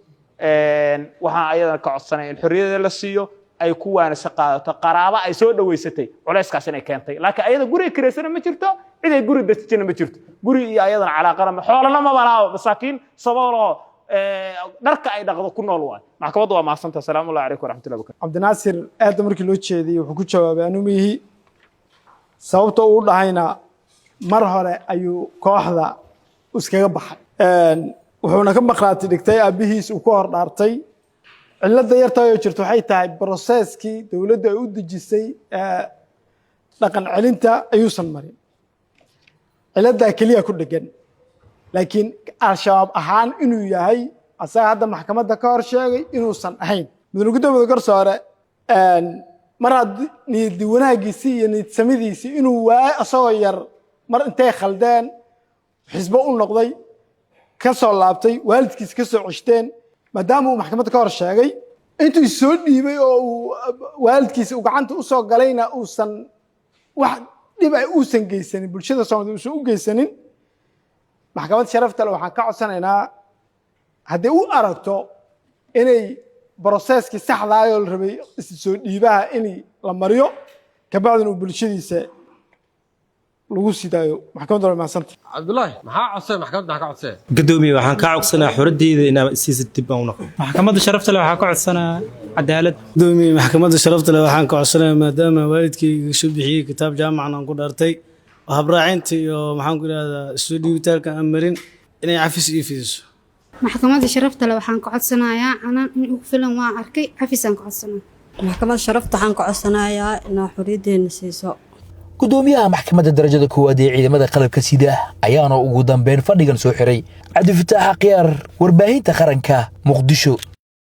Waxaan ayadana ka codsanaya in xorriyadeeda la siiyo, ay ku waanise qaadato, qaraabo ay soo dhaweysatay culayskaas inay keentay, laakiin ayada guriga kireysana ma jirto, cid ay guri dejina ma jirto, guri iyo ayadana calaaqana ma xoolana maba laha, masaakiin sabooloo dharka ay dhaqdo ku nool waay. Maxkamaddu waa mahadsanta. Asalaamu allahi calaykum waraxmatullahi wabarakatu. Cabdinaasir aadda markii loo jeediyey wuxuu ku jawaabay anu miyihi. Sababta uu dhahayna mar hore ayuu kooxda iskaga baxay, wuxuuna ka maqraati dhigtay aabbihiis uu ka hor dhaartay. Cilladda yartaayoo jirto waxay tahay processkii dowladda ay u dejisay dhaqan celinta ayuusan marin. Cilladdaa keliya ku dhegan, laakiin Al-Shabaab ahaan inuu yahay asaga hadda maxkamadda ka hor sheegay inuusan ahayn. Mudane guddoomiye garsoore, mar haddii niyadi wanaagiisii iyo niyadsamidiisii inuu waayo asagoo yar mar intay khaldeen xisbo u noqday, ka soo laabtay, waalidkiis ka soo ceshteen, maadaama uu maxkamadda ka hor sheegay intuu soo dhiibay oo uu waalidkiisa uu gacanta u soo galayna uusan wax dhib ah uusan geysanin, bulshada Soomaalida uusan u geysanin, maxkamad sharafta leh waxaan ka codsanaynaa haddii u aragto inay processkii saxdaayoo la rabay soo dhiibaha in la mariyo, kabacdina uu bulshadiisa lagu sidaayo. Maxkamadda waa mahadsanta. Cabdullaahi, maxaa codsay? Maxkamadda maxaa ka codsay? Gudoomiye, waxaan kaa codsanaa xoradeyda inaa isiisa dib baan u noqon. Maxkamadda sharafta leh waxaa ka codsanaa cadaalad. Gudoomiye, maxkamadda sharafta leh waxaan ka codsanayaa, maadaama waalidkay iga soo bixiyey, kitaab jaamacan aan ku dhaartay oo habraacinta iyo maxaan ku idhahdaa soo dhiibitaalka aan marin, inay cafis ii fidiso. Maxkamadda sharafta leh waxaan ka codsanayaa canaan in ugu filan waa arkay, cafisaan ka codsanaa. Maxkamadda sharafta waxaan ka codsanayaa inaa xorriyaddeena siiso. Gudoomiyaha maxkamadda darajada koowaad ee ciidamada qalabka sida ayaana ugu dambeyn fadhigan soo xiray. Cabdifataax Akhyaar, warbaahinta qaranka, Muqdisho.